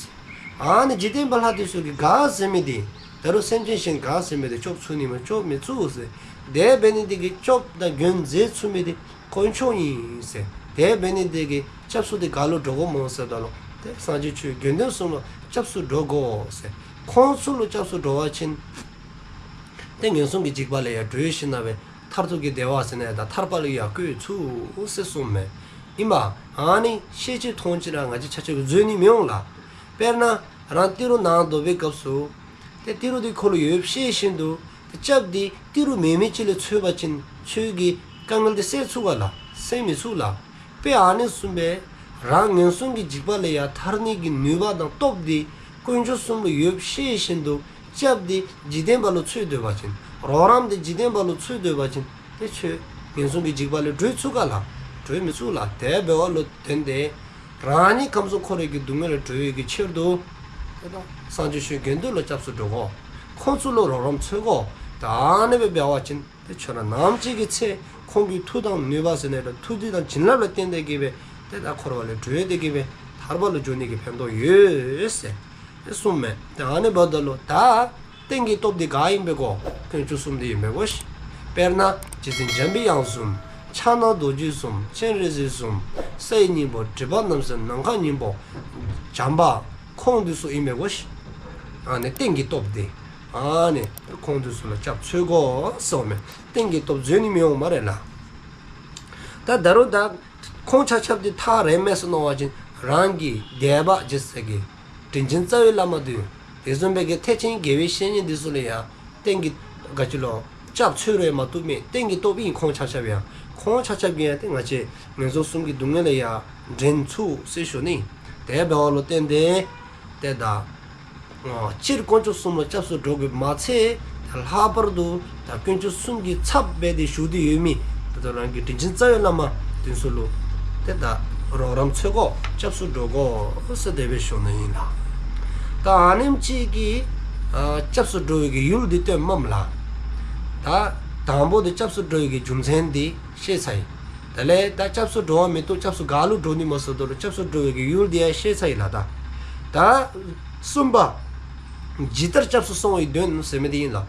ཨ་ནི་འཇིག་རྟེན་པའི་ལྷ་དེ་ཚུ་གིས་ག་ཟེར་མི་དེ་ད་རུང་སེམས་ཅན་གཞན་ག་ཟེར་མི་དེ་སྐྱོབ་ཚུགས་ནི་མས། སྐྱོབ་མི་ཚུགས་ཟེར། དེ་འབད་ནི་དེ་གིས་སྐྱོབ་ད་འགན་འཛེམ་ཚུགས་མི་དེ་དཀོན་མཆོག་ཨིན་ཟེར། དེ་འབད་ནི་དེ་གིས་སྐྱབས་སུ་དེ་ག་ལུ་འགྲོ་དགོཔ་སྨོ་ཟེརཝ་ད་ལུ་ཏེ་སངས་རྒྱས་ཆོས་དགེ་འདུན་གསུམ་ལུ་སྐྱབས་སུ་འགྲོ་དགོ་ཟེར། ཁོང་ཚུ་ལུ་སྐྱབས་སུ་འགྲོ་བ་ཅིན་ཏེ་ངན་སོང་གི་འཇིགས་པ་ལས་ཡར་གྲོལ་ཞིནམ་ལས་མཐར་ཐུག་གི་བདེ་བ་ཟེར་ན་ད་ཐར་པ་ལུ་ཡར་བཀོད་ཚུགས་ཟེར་གསུངསམ་མས། ཨིན་མས། ཨ་ནི་ཤེས་བྱའི་མཐོང་ཅི་ར་ང་བཅས་ཆ་ཁྱབ་ཀྱིས་འཛོལ་ནི་མི་འོང་ལགས། དཔེར་ན་རང་ཏི་རུ་ནང་སྡོད་པའི་སྐབས་སུ་ཏེ་ཏི་རུ་དེ་ཁོ་ལུ་ཡོདཔ་ཤེས་བཞིན་དུ་ཏེ་སྐྱབས་དེ་ཏི་རུ་མེད་མི་ཅིག་ལས་འཚོལ་བ་ཅིན་ཁྱོད་ཀྱིས་དཀའ་ངལ་དེ་སེལ་ཚུགས་ག་ལགས། སེལ་མི་ཚུགས་ལགས། དཔེ་ཨ་ནི་བཟུམ་སྦེ་རང་ངན་སོང་གི་འཇིགས་པ་ལས་ཡར་ཐར་ནི་གི་ནུས་པ་དང་སྟོབས་དེ་དཀོན་མཆོག་གསུམ་ལུ་ཡོདཔ་ཤེས་བཞིན་དུ་སྐྱབས་དེ་འཇིག་རྟེན་པ་ལུ་འཚོལ་སྡོད་པ་ཅིན་རོགས་རམ་དེ་འཇིག་རྟེན་པ་ལུ་འཚོལ་སྡོད་པ་ཅིན་ཏེ་ཁྱོད་ངན་སོང་གི་འཇིགས་པ་ལས་གྲོལ་ཚུགས་ག་ལགས། གྲོལ་མི་ཚུགས་ལགས། དེ་འབདཝ་ལུ་བརྟེན་ཏེ་རང་ཉིད་ཁམས་གསུམ་འཁོར་བའི་གི་སྡུག་བསྔལ་ལས་གྲོལ་བའི་གི་ཕྱིར་དུ་ཏེ་ད་སངས་རྒྱས་ཆོས་དགེ་འདུན་ལུ་སྐྱབས་སུ་འགྲོ་དགོ། ཁོང་ཚུ་ལུ་རོགས་རམ་འཚོལ་དགོ། ད་ཨ་ནི་སྦེ་འབད་བ་ཅིན་ཏེ་ཁྱོད་ར་ནམ་ཅིག་གི་ཚེ་ཁོང་གི་མཐུ་དང་ནུས་པ་ཟེར་ན་ར་ཐུགས་རྗེ་དང་བྱིན་རླབས་ལུ་བརྟེན་ཏེ་གི་སྦེ་ཏེ་ད་འཁོར་བ་ལས་གྲོལ་ཏེ་གི་སྦེ་ཐར་པ་ལུ་འགྱོ་ནི་གི་ཕན་ཐོགས་ཡོད་ཟེར་ཏེ་གསུངསམ་མས། ཏེ་ཨ་ནི་འབདཝ་ད་ལུ་ད་རྟེན་གྱི་སྟོབས་དེ་ག་ཨིན་པས་གོ། དཀོན་མཆོག་གསུམ་དེ་ཨིན་པས་གོ་ཤིག། དཔེར་ན་རྗེ་བཙུན་འཇམ་པའི་དབྱངས་གསུམ། ཕྱག་ན་རྡོ་རྗེ་གསུམ། སྤྱན་རས་གཟིགས་གསུམ། སའི་སྙིང་པོ། སྒྲིབ་པ་རྣམ་སེལ། ནམ་མཁའི་སྙིང་པོ། བྱམས་པ། ཁོང་དེ་ཚུ་ཨིན་པས་གོ་ཤིག། ཨ་ནི་རྟེན་གྱི་སྟོབས་དེ། ཨ་ནི་ཁོང་དེ་ཚུ་ལུ་སྐྱབས་འཚོལ་དགོ་གསུངསམ་མས། རྟེན་གྱི་སྟོབས་འཛོལ་ནི་མི་འོང་སྨ་རེ་ལགས། ད་ད་རུང་ད་ཁོང་ཆ་ཁྱབ་དེ་ཐག་རིང་མས་ཟེར་མནོ་བ་ཅིན་རང་གི་དད་པ་རྗེས་སུ་ཡི་རིན་ཆེན་རྩ་བའི་བླ་མ་དེ་དེ་བཟུམ་སྦེ་གི་ཐེག་ཆེན་དགེ་བའི་བཤེས་གཉེན་དེ་ཚུ་ལུ་ཡང་རྟེན་གྱི་ག་ཅི་ལོ་སྐྱབས་འཚོལ་རུང་མ་བཏུབ་མས། རྟེན་གྱི་སྟོབས་ཨིན། ཁོང་ཆ་ཁྱབ་ཡང་ཁོང་ཆ་ཁྱབ་ཀྱིས་ཡང་ཏེ་ང་བཅས་ངན་སོང་གསུམ་གྱི་སྡུག་བསྔལ་ལས་ཡར་འདྲེན་ཚུགས་ཟེར་ཞུ་ནི། དེ་འབདཝ་ལུ་བརྟེན་ཏེ་ཏེ་ད་སྤྱིར་དཀོན་མཆོག་གསུམ་ལུ་སྐྱབས་སུ་འགྲོ་དགོཔ་མ་ཚད་ལྷག་པར་དུ་ད་དཀོན་མཆོག་གསུམ་གྱི་ཚབ་འབད་དེ་བཞུགས་ཏེ་ཡོད་མི་ད་ལྟོ་རང་གི་དྲིན་ཅན་རྩ་བའི་བླ་མ་དེ་ཚུ་ལུ་ཏེ་ད་རོགས་རམ་འཚོལ་དགོ། སྐྱབས་སུ་འགྲོ་དགོ་ཟེར་དེ་སྦེ་ཞུ་ནི་ཨིན་ལགས། ད་ཨ་ནེམ་ཅིག་གིས་ཨ་སྐྱབས་སུ་འགྲོ་བའི་གི་ཡུལ་འདི་སྟོནམ་མས་ལགས། ད་དང་པོ་འདི་སྐྱབས་སུ་འགྲོ་བའི་གི་རྒྱུ་མཚན་འདི་ཤེས་ཚར་ཡི། དེ་ལས་ད་སྐྱབས་སུ་འགྲོ་བ་མི་བཏུབ། སྐྱབས་སུ་ག་ལུ་འགྲོ་ནི་སྨོ་ཟེརཝ་ད་ལུ་སྐྱབས་སུ་འགྲོ་བའི་གི་ཡུལ་འདི་ཡང་ཤེས་ཚར་ཡི་ལགས། ད་ད་གསུམ་པ་ཇི་ལྟར་སྐྱབས་སུ་སོང་བའི་དོན་ཟེར་མི་འདི་ཨིན་ལགས།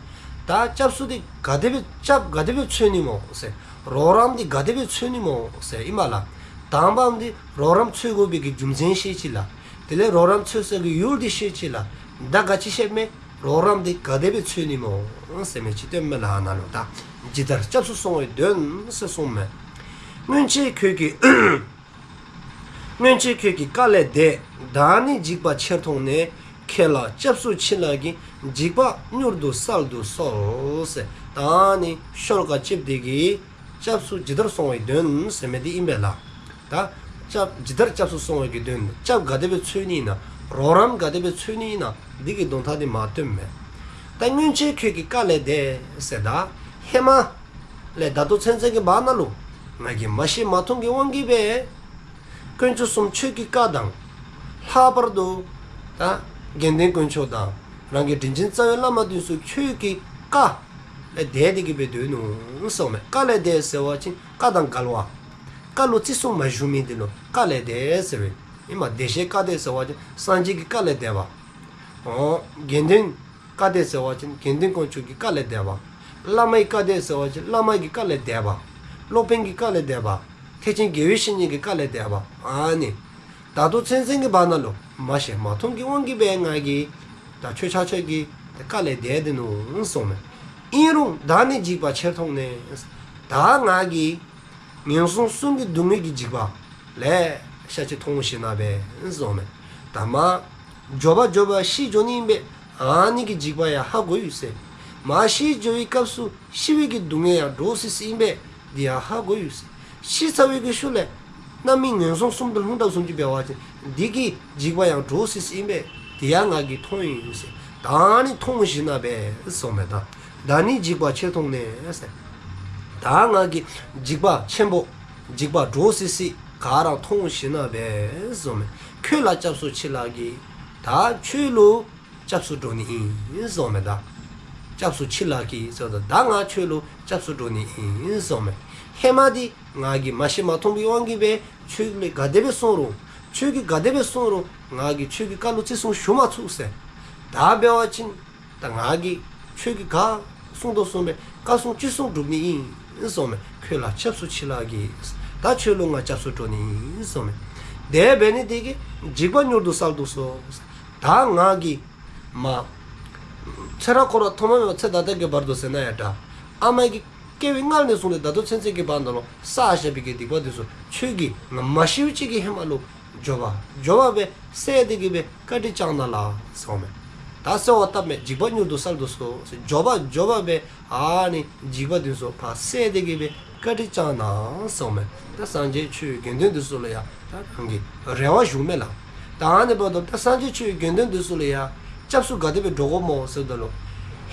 ད་སྐྱབས་སུ་འདི་ག་དེ་སྦེ་སྐྱབས་ག་དེ་སྦེ་འཚོལ་ནི་སྨོ་ཟེར། རོགས་རམ་འདི་ག་དེ་སྦེ་འཚོལ་ནི་སྨོ་ཟེར་ཨིན་མས་ལགས། དང་པམ་འདི་རོགས་རམ་འཚོལ་དགོ་པའི་གི་རྒྱུ་མཚན་ཤེས་ཅི་ལགས། དེ་ལས་རོགས་རམ་འཚོལ་ས་གི་ཡུལ་འདི་ཤེས་ཅི་ལགས། ད་ག་ཅི་ཤེསཔ་མས། རོགས་རམ་འདི་ག་དེ་སྦེ་འཚོལ་ནི་སྨོ་ཟེར་མི་ཅིག་སྟོནམ་མས་ལགས། ཨ་ནཱ་ལུ་ད་ཇི་ལྟར་སྐྱབས་སུ་སོང་བའི་དོན་ཟེར་གསུངསམ་མས། སྔོན་ཆད་ཁྱོད་ཀྱི་སྔོན་ཆད་ཁྱོད་ཀྱི་བཀའ་ལས་འདས། བདག་ནི་འཇིགས་པ་ཆེར་མཐོང་ནས། ཁྱེད་ལ་སྐྱབས་སུ་མཆི་ལགས་ཀྱིས། འཇིགས་པ་མྱུར་དུ་བསལ་དུ་གསོལ་ཟེར། ད་ནི་ཤོ་ལོ་ཀ་གཅིག་འདི་གིས་སྐྱབས་སུ་ཇི་ལྟར་སོང་བའི་དོན་ཟེར་མི་འདི་ཨིན་པས་ལགས། ད་སྐྱབས་ཇི་ལྟར་སྐྱབས་སུ་སོང་བའི་གི་དོན། སྐྱབས་ག་དེ་སྦེ་འཚོལ་ནི་ཨིན་ན། རོགས་རམ་ག་དེ་སྦེ་འཚོལ་ནི་ཨིན་ན། འདི་གི་དོན་དག་འདི་མ་སྟོནམ་མས། ད་སྔོན་ཆད་ཁྱོད་ཀྱི་བཀའ་ལས་འདས་ཟེར། ད་ཧེ་མ་ལས་ད་ལྟོ་ཚུན་ཚོད་ཀྱི་བར་ན་ལུ་ང་གིས་མ་ཤེས་མ་མཐོང་གི་དབང་གིས་སྦེ་དཀོན་མཆོག་གསུམ་ཆོས་ཀྱི་བཀའ་དང་། ལྷག་པར་དུ་ད་དགེ་འདུན་དཀོན་མཆོག་དང་ རང་གི་དྲིན་ཅན་རྩ་བའི་བླ་མ་འདི་ཚུ་ཁྱོད་ཀྱི་བཀའ་ལས་འདས་ཏེ་གི་སྦེ་སྡོད་ནུག་གསུངསམ་མས། བཀའ་ལས་འདས་ཟེར་བ་ཅིན་བཀའ་དང་འགལ་བ། བཀའ་ལུ་བརྩི་སྲུང་མ་ཞུ་མི་འདི་ལུ་བཀའ་ལས་འདས་ཟེར་བས། ཨིནམ་བདེ་གཤེགས་བཀའ་འདས་ཟེར་བ་ཅིན་སངས་རྒྱས་ཀྱི་བཀའ་ལས་འདས་པ། ཨོ་དགེ་འདུན་བཀའ་འདས་ཟེར་བ་ཅིན་དགེ་འདུན་དཀོན་མཆོག་གི་བཀའ་ལས་འདས་པ། བླ་མའི་བཀའ་འདས་ཟེར་བ་ཅིན་བླ་མ་གི་བཀའ་ལས་འདས་པ། སློབ་དཔོན་གྱི་བཀའ་ལས་འདས་པ། ཐེག་ཆེན་དགེ་བའི་བཤེས་གཉེན་གྱི་བཀའ་ལས་འདས་པ། ཨ་ནི་ད་ལྟོ་ཚུན་ཚོད་ཀྱི་བར་ན་ལུ་མ་ཤེས་མ་མཐོང་གི་དབང་གིས་སྦེ་ང་གིས་ད་ཁྱོད་ཆ་ཁྱབ་ཀྱི་བཀའ་ལས་འདས་ཏེ་ནུག་གསུངསམ་མས། ཨིན་རུང་བདག་ནི་འཇིགས་པ་ཆེར་མཐོང་ནས། ད་ང་གིས་ངན་སོང་གསུམ་གྱི་སྡུག་བསྔལ་གྱི་འཇིགས་པ་ལེ་ཤ་ཅིག་མཐོང་ཞིནམ་ལས་གསུངསམ་མས། ད་མ་མགྱོགས་པ་མགྱོགས་པ་ཤི་འགྱོ་ནི་ཨིན་པས། ཨ་ནི་གི་འཇིགས་པ་ཡང་ཧ་གོ་ཡི་ཟེར། མ་ཤི་འགྱོ་བའི་སྐབས་སུ་ཤི་བའི་གི་སྡུག་བསྔལ་ཡང་འདྲོག་སི་སི་ཨིན་པས། འདི་ཡང་ཧ་གོ་ཡི་ཟེར། ཤི་ཚར་བའི་གི་ཤུལ་ལས་རྣམ་སྨིན་ངན་སོང་གསུམ་དུ་ལྷུང་དཔ་བཟུམ་ཅིག་འབད་བ་ཅིན་འདི་གི་འཇིགས་པ་ཡང་འདྲོག་སི་སི་ཨིན་པས། འདི་ཡང་ང་གིས་མཐོང་ཡི་ཟེར། ད་ནི་མཐོང་ཞིནམ་ལས་གསུངསམ་མས། ད་བདག་ནི་འཇིགས་པ་ཆེར་མཐོང་ནས་ཟེར། ད་ང་གིས་འཇིགས་པ་ཆེན་པོ་འཇིགས་པ་འདྲོག་སི་སི་ག་ར་མཐོང་ཞིནམ་ལས་གསུངསམ་མས། ཁྱོད་ལ་སྐྱབས་སུ་མཆི་ལགས་ཀྱིས། ད་ཁྱོད་ལུ་སྐྱབས་སུ་འགྲོ་ནི་ཨིན་གསུངསམ་མས། ད་སྐྱབས་སུ་མཆི་ལགས་ཀྱིས་ཟེརཝ་ད་ད་ང་ཁྱོད་ལུ་སྐྱབས་སུ་འགྲོ་ནི་ཨིན་གསུངསམ་མས། ཧེ་མ་འདི་ང་གིས་མ་ཤེས་མ་མཐོང་གི་དབང་གིས་སྦེ་ཁྱོད་ལས་ག་དེ་སྦེ་གསུངས་རུང་ཁྱོད་ཀྱིས་ག་དེ་སྦེ་གསུངས་རུང་ང་གིས་ཁྱོད་ཀྱི་བཀའ་ལུ་བརྩི་སྲུང་ཞུ་མ་ཚུགས་ཟེར། ད་འབད་བ་ཅིན་ད་ང་གིས་ཁྱོད་ཀྱིས་ག་གསུངས་དོ་གསུངས་པའི་བཀའ་སྲུང་ཅི་གསུང་སྒྲུབ་ནི་ཨིན་གསུངསམ་མས། ཁྱོད་ལ་སྐྱབས་སུ་མཆི་ལགས་ཀྱིས། ད་ཁྱོད་ལུ་ང་སྐྱབས་སུ་འགྲོ་ནི་ཨིན་གསུངསམ་མས། དེ་འབད་ནི་དེ་གིས་འཇིགས་པ་མྱུར་དུ་བསལ་དུ་གསོལ། ད་ང་གིས་མ་ཚེ་རབས་འཁོར་བ་ཐོག་མ་མེད་པ་ཚེ་ད་ལྟ་གི་བར་དུ་ཟེར་ན་ཡང་འདྲ། ཨ་མ་གི་སྐྱེ་བའི་སྔ་ནས་བཟུང་སྟེ་ད་ལྟོ་ཚུན་ཚོད་ཀྱི་བར་ན་ལུ་བསགས་བཞག་པའི་གི་སྡིག་པ་དེ་ཚུ་ཁྱོད་ཀྱིས་ང་མ་ཤིཝ་ཅིག་གི་ཧེ་མ་ལུ་མགྱོགས་པ་མགྱོགས་པ་སྦེ་བསལ་ཏེ་གི་སྦེ་བཀའ་དྲིན་བསྐྱང་གནང་ལགས་གསུངསམ་མས། ད་གསོལ་བ་བཏབ་མས། འཇིགས་པ་མྱུར་དུ་བསལ་དུ་གསོལ། མགྱོགས་པ་མགྱོགས་པ་སྦེ་ཨ་ནི་འཇིགས་པ་དེ་ཚུ་ཕར་བསལ་ཏེ་གི་སྦེ་བཀའ་དྲིན་བསྐྱང་གནང་གསུངསམ་མས། ད་སངས་རྒྱས་ཆོས་དགེ་འདུན་དེ་ཚུ་ལུ་ཡང་ད་རང་གི་རེ་བ་ཞུཝ་མས་ལགས། ད་ཨ་ནི་འབདཝ་ད་ད་སངས་རྒྱས་ཆོས་དགེ་འདུན་དེ་ཚུ་ལུ་ཡང་སྐྱབས་སུ་ག་དེ་སྦེ་འགྲོ་དགོཔ་སྨོ་ཟེརཝ་ད་ལུ་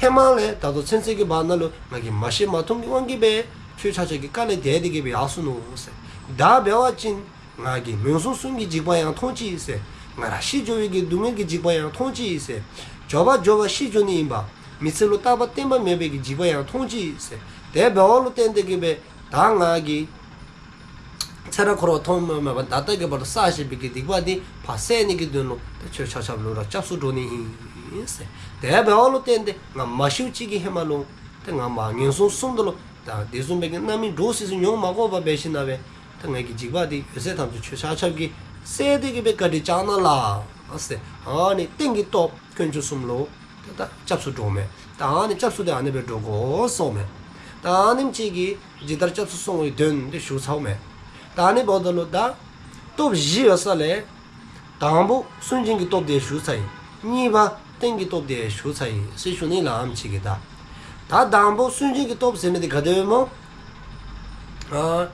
ཧེ་མ་ལས་ད་ལྟོ་ཚུན་ཚོད་ཀྱི་བར་ན་ལུ་ང་གིས་མ་ཤེས་མ་མཐོང་གི་དབང་གིས་སྦེ་ཁྱོད་ཆ་ཁྱབ་ཀྱི་བཀའ་ལས་འདས་ཏེ་གི་སྦེ་ཡར་སོ་ནུག་ཟེར། ད་འབད་བ་ཅིན་ང་གིས་ངན་སོང་གསུམ་གྱི་འཇིགས་པ་ཡང་མཐོང་ཅི་ཟེར། ང་ར་ཤི་འགྱོ་བའི་གི་སྡུག་བསྔལ་གྱི་འཇིགས་པ་ཡང་མཐོང་ཅི་ཟེར། མགྱོགས་པ་མགྱོགས་པ་ཤི་འགྱོ་ནི་ཨིན་པས། མི་ཚེ་ལུ་རྟག་པ་བརྟན་པ་མེད་པའི་གི་འཇིགས་པ་ཡང་མཐོང་ཅི་ཟེར། དེ་འབདཝ་ལུ་བརྟེན་ཏེ་གི་སྦེ་ད་ང་གིས་ཚེ་རབས་འཁོར་བ་ཐོག་མ་མེད་པ་ད་ལྟ་གི་བར་དུ་བསགས་བཞག་པའི་གི་སྡིག་པ་འདི་ཕར་བསལ་ནི་གི་དོན་ལུ་ད་ཁྱོད་ཆ་ཁྱབ་ལུ་ར་སྐྱབས་སུ་འགྲོ་ནི་ཨིན་ཟེར། དེ་འབདཝ་ལུ་བརྟེན་ཏེ་ང་མ་ཤིཝ་ཅིག་གི་ཧེ་མ་ལུ་ད་ང་མ་ངན་སོང་གསུམ་དུ་ལུ་ད་དེ་བཟུམ་སྦེ་གི་རྣམ་སྨིན་འདྲོག་སི་སི་མྱོང་མ་དགོ་པར་འབད་ཞིནམ་ལས་ད་ང་གི་འཇིགས་པ་འདི་ཡོད་ཚད་ཐམས་ཅད་ཁྱོད་ཆ་ཁྱབ་ཀྱིས་བསལ་ཏེ་གི་སྦེ་བཀའ་དྲིན་བསྐྱང་གནང་ལགས་ཟེར། ཨ་ནི་རྟེན་གྱི་སྟོབས་དཀོན་མཆོག་གསུམ་ལུ་ད་ད་སྐྱབས་སུ་འགྲོཝ་མས། ད་ཨ་ནི་སྐྱབས་སུ་དེ་ཨ་ནི་སྦེ་འགྲོ་དགོ་གསུངསམ་མས། ད་ཨ་ནེམ་ཅིག་གིས་ཇི་ལྟར་སྐྱབས་སུ་སོང་བའི་དོན་དེ་ཞུ་ཚརཝ་མས། ད་ཨ་ནི་འབདཝ་ད་ལུ་ད་སྟོབས་བཞི་ཡོད་ས་ལས་དང་པོ་སུན་འབྱིན་གྱི་སྟོབས་དེ་ཞུ་ཚར་ཡི། གཉིས་པ་རྟེན་གྱི་སྟོབས་དེ་ཞུ་ཚར་ཡི་ཟེར་ཞུ་ནི་ལགས། ཨེམ་ཅིག་གིས་ད་ད་དང་པོ་སུན་འབྱིན་གྱི་སྟོབས་ཟེར་མི་དེ་ག་དེ་སྦེ་སྨོ། ཨ་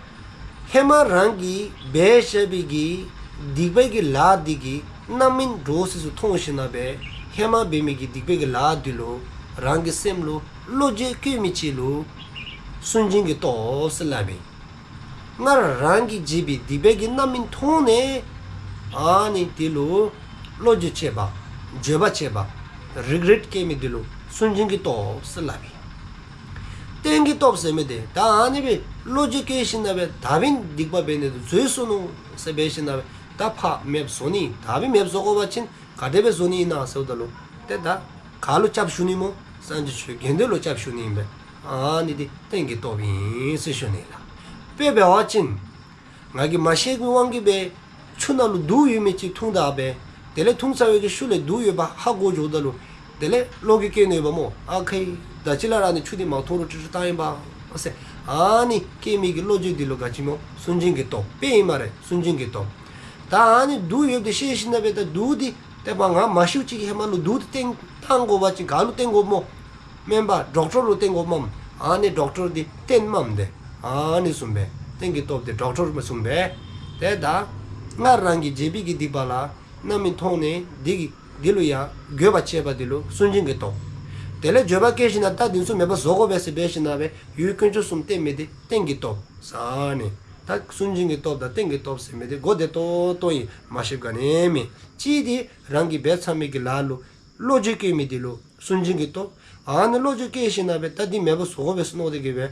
ཧེ་མ་རང་གིས་འབད་བཞག་པའི་གི་སྡིག་པའི་གི་ལཱ་འདི་གིས་རྣམ་སྨིན་འདྲོག་སི་སི་མཐོང་ཞིནམ་ལས་ཧེ་མ་འབད་མི་གི་སྡིག་པའི་གི་ལཱ་འདི་ལུ་རང་གི་སེམས་ལུ་བློ་འགྱོད་བསྐྱེད་མི་ཅིག་ལུ་སུན་འབྱིན་གྱི་སྟོབས་ཟེར་སླབ་ཨིན། སྔར་རང་གིས་བྱས་པའི་སྡིག་པའི་གི་རྣམ་སྨིན་མཐོང་ནས་ཨ་ནི་དེ་ལུ་བློ་འགྱོད་བསྐྱེད་པ། འགྱོད་པ་བསྐྱེད་པ། རི་གྲེཊ་བསྐྱེད་མི་དེ་ལུ་སུན་འབྱིན་གྱི་སྟོབས་ཟེར་སླབ་ཨིན། རྟེན་གྱི་སྟོབས་ཟེར་མི་དེ་ད་ཨ་ནི་སྦེ་བློ་འགྱོད་བསྐྱེད་ཞིནམ་ལས་ད་འབདན་སྡིག་པ་འབད་ནི་དེ་འཛོལ་སོ་ནུག་ཟེར་འབད་ཞིནམ་ལས་ད་ཕར་མེདཔ་བཟོ་ནི། ད་འབདན་མེདཔ་བཟོ་དགོ་པ་ཅིན་ག་དེ་སྦེ་བཟོ་ནི་ཨིན་ན་ཟེརཝ་ད་ལུ་ཏེ་ད་ག་ལུ་སྐྱབས་ཞུ་ནི་སྨོ། སངས་རྒྱས་ཆོས་དགེ་འདུན་ལུ་སྐྱབས་ཞུ་ནི་ཨིན་པས། ཨ་ནི་དེ་རྟེན་གྱི་སྟོབས་ཨིན་ཟེར་ཞུ་ནི་ལགས། དཔེ་འབད་བ་ཅིན་ང་གིས་མ་ཤེས་པའི་དབང་གིས་སྦེ་ཆུ་ནང་ལུ་དུག་ཡོད་མི་ཅིག་འཐུང་ད་སྦེ་དེ་ལས་འཐུང་ཚར་བའི་གི་ཤུལ་ལས་དུག་ཡོདཔ་ཧ་གོ་འགྱོཝ་ད་ལུ་དེ་ལས་བློ་འགྱོད་བསྐྱེད་ནི་ཡོདཔ་སྨོ། ཨ་ཁེ་ད་ཅི་ལས་ར་ཨ་ནི་ཆུ་འདི་མ་འཐུང་རུང་ཏྲིག་ཏྲི་བཏང་ཡི་པ་ཟེར། ཨ་ནི་བསྐྱེད་མི་གི་བློ་འགྱོད་འདི་ལུ་ག་ཅི་སྨོ། སུན་འབྱིན་གྱི་སྟོབས། དཔེ་ཨིན་སྨ་རེ། སུན་འབྱིན་གྱི་སྟོབས། ད་ཨ་ནི་དུག་ཡོདཔ་དེ་ཤེས་ཞིནམ་ལས་ད་དུག་འདི་ཏེ་ཕར་ང་མ་ཤིཝ་ཅིག་གི་ཧེ་མ་ལུ་དུག་འདི་བཏང་བཏང་དགོ་པ་ཅིན་ག་ལུ་བསྟེན་དགོཔ་སྨོ། སྨན་པ་ཌོག་ཊར་ལུ་བསྟེན་དགོཔ་མས། ཨ་ནི་ཌོག་ཊར་འདི་རྟེན་མས་དེ། ཨ་ནི་བཟུམ་སྦེ་རྟེན་གྱི་སྟོབས་དེ་ཌོག་ཊར་བཟུམ་སྦེ། ཏེ་ད་སྔར་རང་གིས་བྱས་པའི་གི་སྡིག་པ་ལ་རྣམ་སྨིན་མཐོང་ནས་འདི་གི་འདི་ལུ་ཡང་འགྱོད་པ་བསྐྱེད་པ་འདི་ལུ་སུན་འབྱིན་གྱི་སྟོབས། དེ་ལས་འགྱོད་པ་བསྐྱེད་ཞིནམ་ལས་ད་འདི་ཚུ་མེདཔ་བཟོ་དགོ་པས་ཟེར་འབད་ཞིནམ་ལས་ཡུལ་དཀོན་མཆོག་གསུམ་བསྟེན་མི་དེ་རྟེན་གྱི་སྟོབས་ཟེར་ནི། ད་སུན་འབྱིན་གྱི་སྟོབས་དང་རྟེན་གྱི་སྟོབས་ཟེར་མི་དེ་གོ་བདེ་ཏོག་ཏོ་ཨིན། མ་ཤེསཔ་ག་ནི་མེད། གཅིག་དེ་རང་གིས་འབད་ཚར་མི་གི་ལཱ་ལུ་ བློ་འགྱོད་སྐྱེ་མི་དེ་ལུ་སུན་འབྱིན་གྱི་སྟོབས། ཨ་ནི་བློ་འགྱོད་སྐྱེ་ཞིནམ་ལས་ད་འདི་མེདཔ་བཟོ་དགོ་པས་ཟེར་མནོ་སྟེ་གི་སྦེ།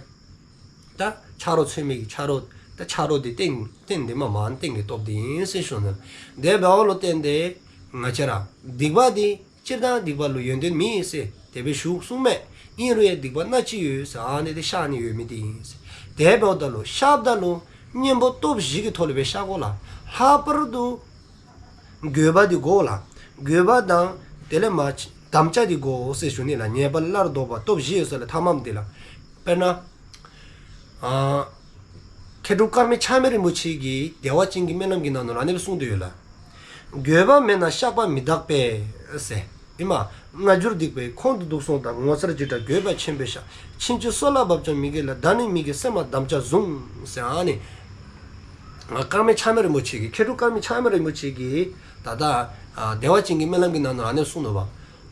ད་ཆ་རོགས་འཚོལ་མི་གི་ཆ་རོགས། ད་ཆ་རོགས་དེ་སྟེང་སྟེང་དེ་མ་མ་སྟེང་གི་སྟོབས་དེ་ཨིན་ཟེར་ཞུ་ནི། དེ་འབདཝ་ལུ་བརྟེན་ཏེ་ང་བཅས་ར་སྡིག་པ་དེ་སྤྱིར་བཏང་སྡིག་པ་ལུ་ཡོན་ཏན་མེད་ཟེར་དེ་སྦེ་ཞུ་གསུངམ་མས། ཨིན་རུང་ཡང་སྡིག་པ་སྣ་གཅིག་ཡོད་ཟེར་ཨ་ནི་དེ་བཤགས་ནི་ཡོད་མི་དེ་ཨིན་ཟེར། དེ་འབདཝ་ད་ལུ་བཤགསཔ་ད་ལུ་གཉེན་པོ་སྟོབས་བཞི་གི་ཐོག་ལས་སྦེ་བཤགས་དགོ་ལགས། ལྷག་པར་དུ་འགྱོད་པ་འདི་དགོ་ལགས། འགྱོད་པ་དང་དེ་ལས་མར་དམ་བཅའ་འདི་དགོ་ཟེར་ཞུ་ནི་ལགས། ཉེས་པ་སླར་ལྡོག་པ་སྟོབས་བཞི་ཡོད་ས་ལས་ཐ་མམ་འདི་ལགས། དཔེར་ན་ཨ་མཁས་གྲུབ་ཀརྨ་ཆགས་མེད་རིན་པོ་ཆེ་གིས་བདེ་བ་ཅན་གྱི་སྨོན་ལམ་གྱི་ནང་ན་ལུ་ཨ་ནི་སྦེ་གསུངས་ཏེ་ཡོད་ལགས། འགྱོད་པ་མེད་ན་བཤགས་པ་མི་འདག་པས་ཟེར། ཨེ་མ། སྔ་འགྱུར་སྡིག་པའི་ཁོང་དུ་འདུག་སོང་དང་། ངོ་མཚར་འཇིགས་སྐྲག་འགྱོད་པ་ཆེན་པོས་བཤགས། ཕྱིན་ཅི་སོ་ལ་བབ་ཀྱང་མི་འགྱོད་ལ། ད་ནི་མི་འགྱོད་སེམས་ལ་དམ་བཅའ་བཟུང་ཟེར་ཨ་ནི། ཀརྨ་ཆགས་མེད་རིན་པོ་ཆེ་གིས་མཁས་གྲུབ་ཀརྨ་ཆགས་མེད་རིན་པོ་ཆེ་གིས་ད་ལྟ་ཨ་བདེ་བ་ཅན་གྱི་སྨོན་ལམ་གྱི་ནང་ན་ལུ་ཨ་ནི་གསུངས་ནུག་པ།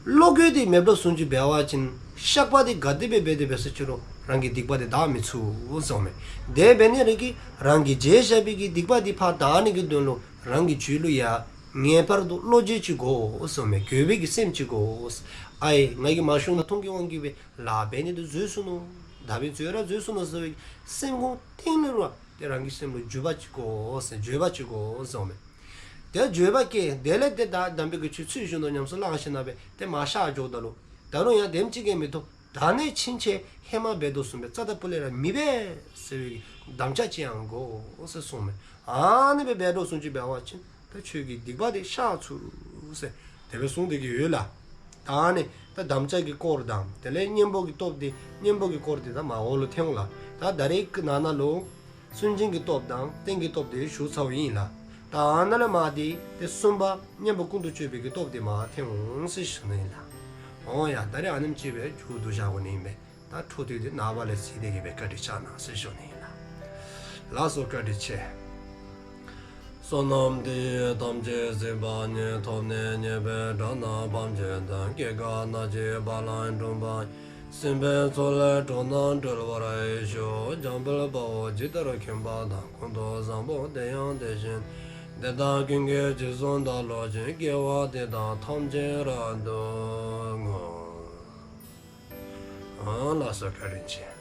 བློ་འགྱོད་དེ་མེདཔ་བཟུམ་ཅིག་འབད་བ་ཅིན་བཤགས་པ་དེ་ག་དེ་སྦེ་འབད་དེ་འབད་ས་ཅི་རུང་རང་གི་སྡིག་པ་དེ་དག་མི་ཚུགས་གསུངམ་མས། དེ་འབད་ནི་རེ་གིས་རང་གིས་བྱས་བཞག་པའི་གི་སྡིག་པ་དེ་ཕར་དག་ནི་གི་དོན་ལུ་རང་གི་རྒྱུད་ལུ་ཡང་ངེས་པར་དུ་བློ་འགྱོད་ཅིག་དགོ་གསུངམ་མས། འགྱོད་པའི་གི་སེམས་ཅིག་དགོ། ཨའེ་ང་གིས་མ་བཤགས་ན་མཐོང་གི་དབང་གིས་སྦེ་ལཱ་འབད་ནི་དེ་འཛོལ་སོ་ནུག། ད་འབདན་འཛོལ་ར་འཛོལ་སོ་ནུག་ཟེར་བའི་སེམས་ཁོང་གཏིང་ལས་ར་དེ་རང་གི་སེམས་ལུ་འགྱོད་པ་ཅིག་དགོ་ཟེར། འགྱོད་པ་ཅིག་དགོ་གསུངམ་མས། དེ་འགྱོད་པ་སྐྱེས་དེ་ལས་དེ་ད་དམ་པའི་གི་ཆོས་ཚུལ་བཞིན་དུ་ཉམས་སུ་བླང་ཞིནམ་ལས་དེ་མར་བཤགས་འགྱོཝ་ད་ལུ་ད་རུང་ཡང་དེམ་ཅིག་གིས་མི་ཐོགས། ད་ནི་ཕྱིན་ཆད་ཧེ་མ་འབད་དོ་བཟུམ་སྦེ་རྩ་དང་སྤུ་ལས་ར་མི་འབད་ཟེར་བའི་དམ་བཅའ་ཅིག་ཡང་དགོ་ཟེར་གསུངམ་མས། ཨ་ནི་སྦེ་འབད་དོ་བཟུམ་ཅིག་འབད་བ་ཅིན་ད་ཁྱོད་ཀྱི་སྡིག་པ་དེ་བཤགས་ཚུགས་ཟེར་དེ་སྦེ་གསུངས་ཏེ་གི་ཡོད་ལགས། ད་ནི་ད་དམ་བཅའ་གི་སྐོར་དང་དེ་ལས་གཉེན་པོ་གི་སྟོབས་དེ་གཉེན་པོ་གི་སྐོར་དེ་ད་མར་འོག་ལུ་ཐོན་འོང་ལགས། ད་ད་རེས་ཀྱི་ནང་ན་ལུ་སུན་འབྱིན་གྱི་སྟོབས་དང་རྟེན་གྱི་སྟོབས་དེ་ཞུ་ཚརཝ་ཨིན་ལགས། ད་ཨ་ནཱ་ལས་མར་དེ་དེ་གསུམ་པ་གཉེན་པོ་ཀུན་ཏུ་སྤྱོད་པའི་གི་སྟོབས་དེ་མར་ཐོན་འོང་ཟེར་ཞུ་ནི་ཨིན་ལགས། འོང་ཡ། ད་རེས་ཨ་ནེམ་ཅིག་སྦེ་མཇུག་བསྡུ་བཞག་དགོ་ནི་ཨིན་པས། ད་འཕྲོ་མཐུད་དེ་ནངས་པ་ལས་གཟིགས་ཏེ་གི་སྦེ་བཀའ་དྲིན་བསྐྱང་གནང་ཟེར་ཞུ་ནི་ཨིན་ལགས། ལགས་སོ། བཀའ་དྲིན་ཆེ། བསོད་ནམས་འདི་ཡིས་ཐམས་ཅད་གཟིགས་པ་ཉིད། ཐོབ་ནས་ཉེས་པའི་དགྲ་རྣམས་ཕམ་བྱས་ཏེ། སྐྱེ་རྒ་ན་འཆིའི་རྦ་རླབས་འཁྲུགས་པ་ཡི། སྲིད་པའི་མཚོ་ལས་འགྲོ་རྣམས་སྒྲོལ་བར་ཤོག། འཇམ་དཔལ་དཔའ་བོས་ཇི་ལྟར་མཁྱེན་པ་དང་། ཀུན་ཏུ་བཟང་པོ་དེ་ཡང་དེ་བཞིན་ཏེ། དེ་དག་ཀུན་གྱི་རྗེས་སུ་བདག་སློབ་ཅིང་། དགེ་བ་འདི་དག་ཐམས་ཅད་རབ་ཏུ་བསྔོ། ཨ་ལགས་སོ། བཀའ་དྲིན་ཆེ།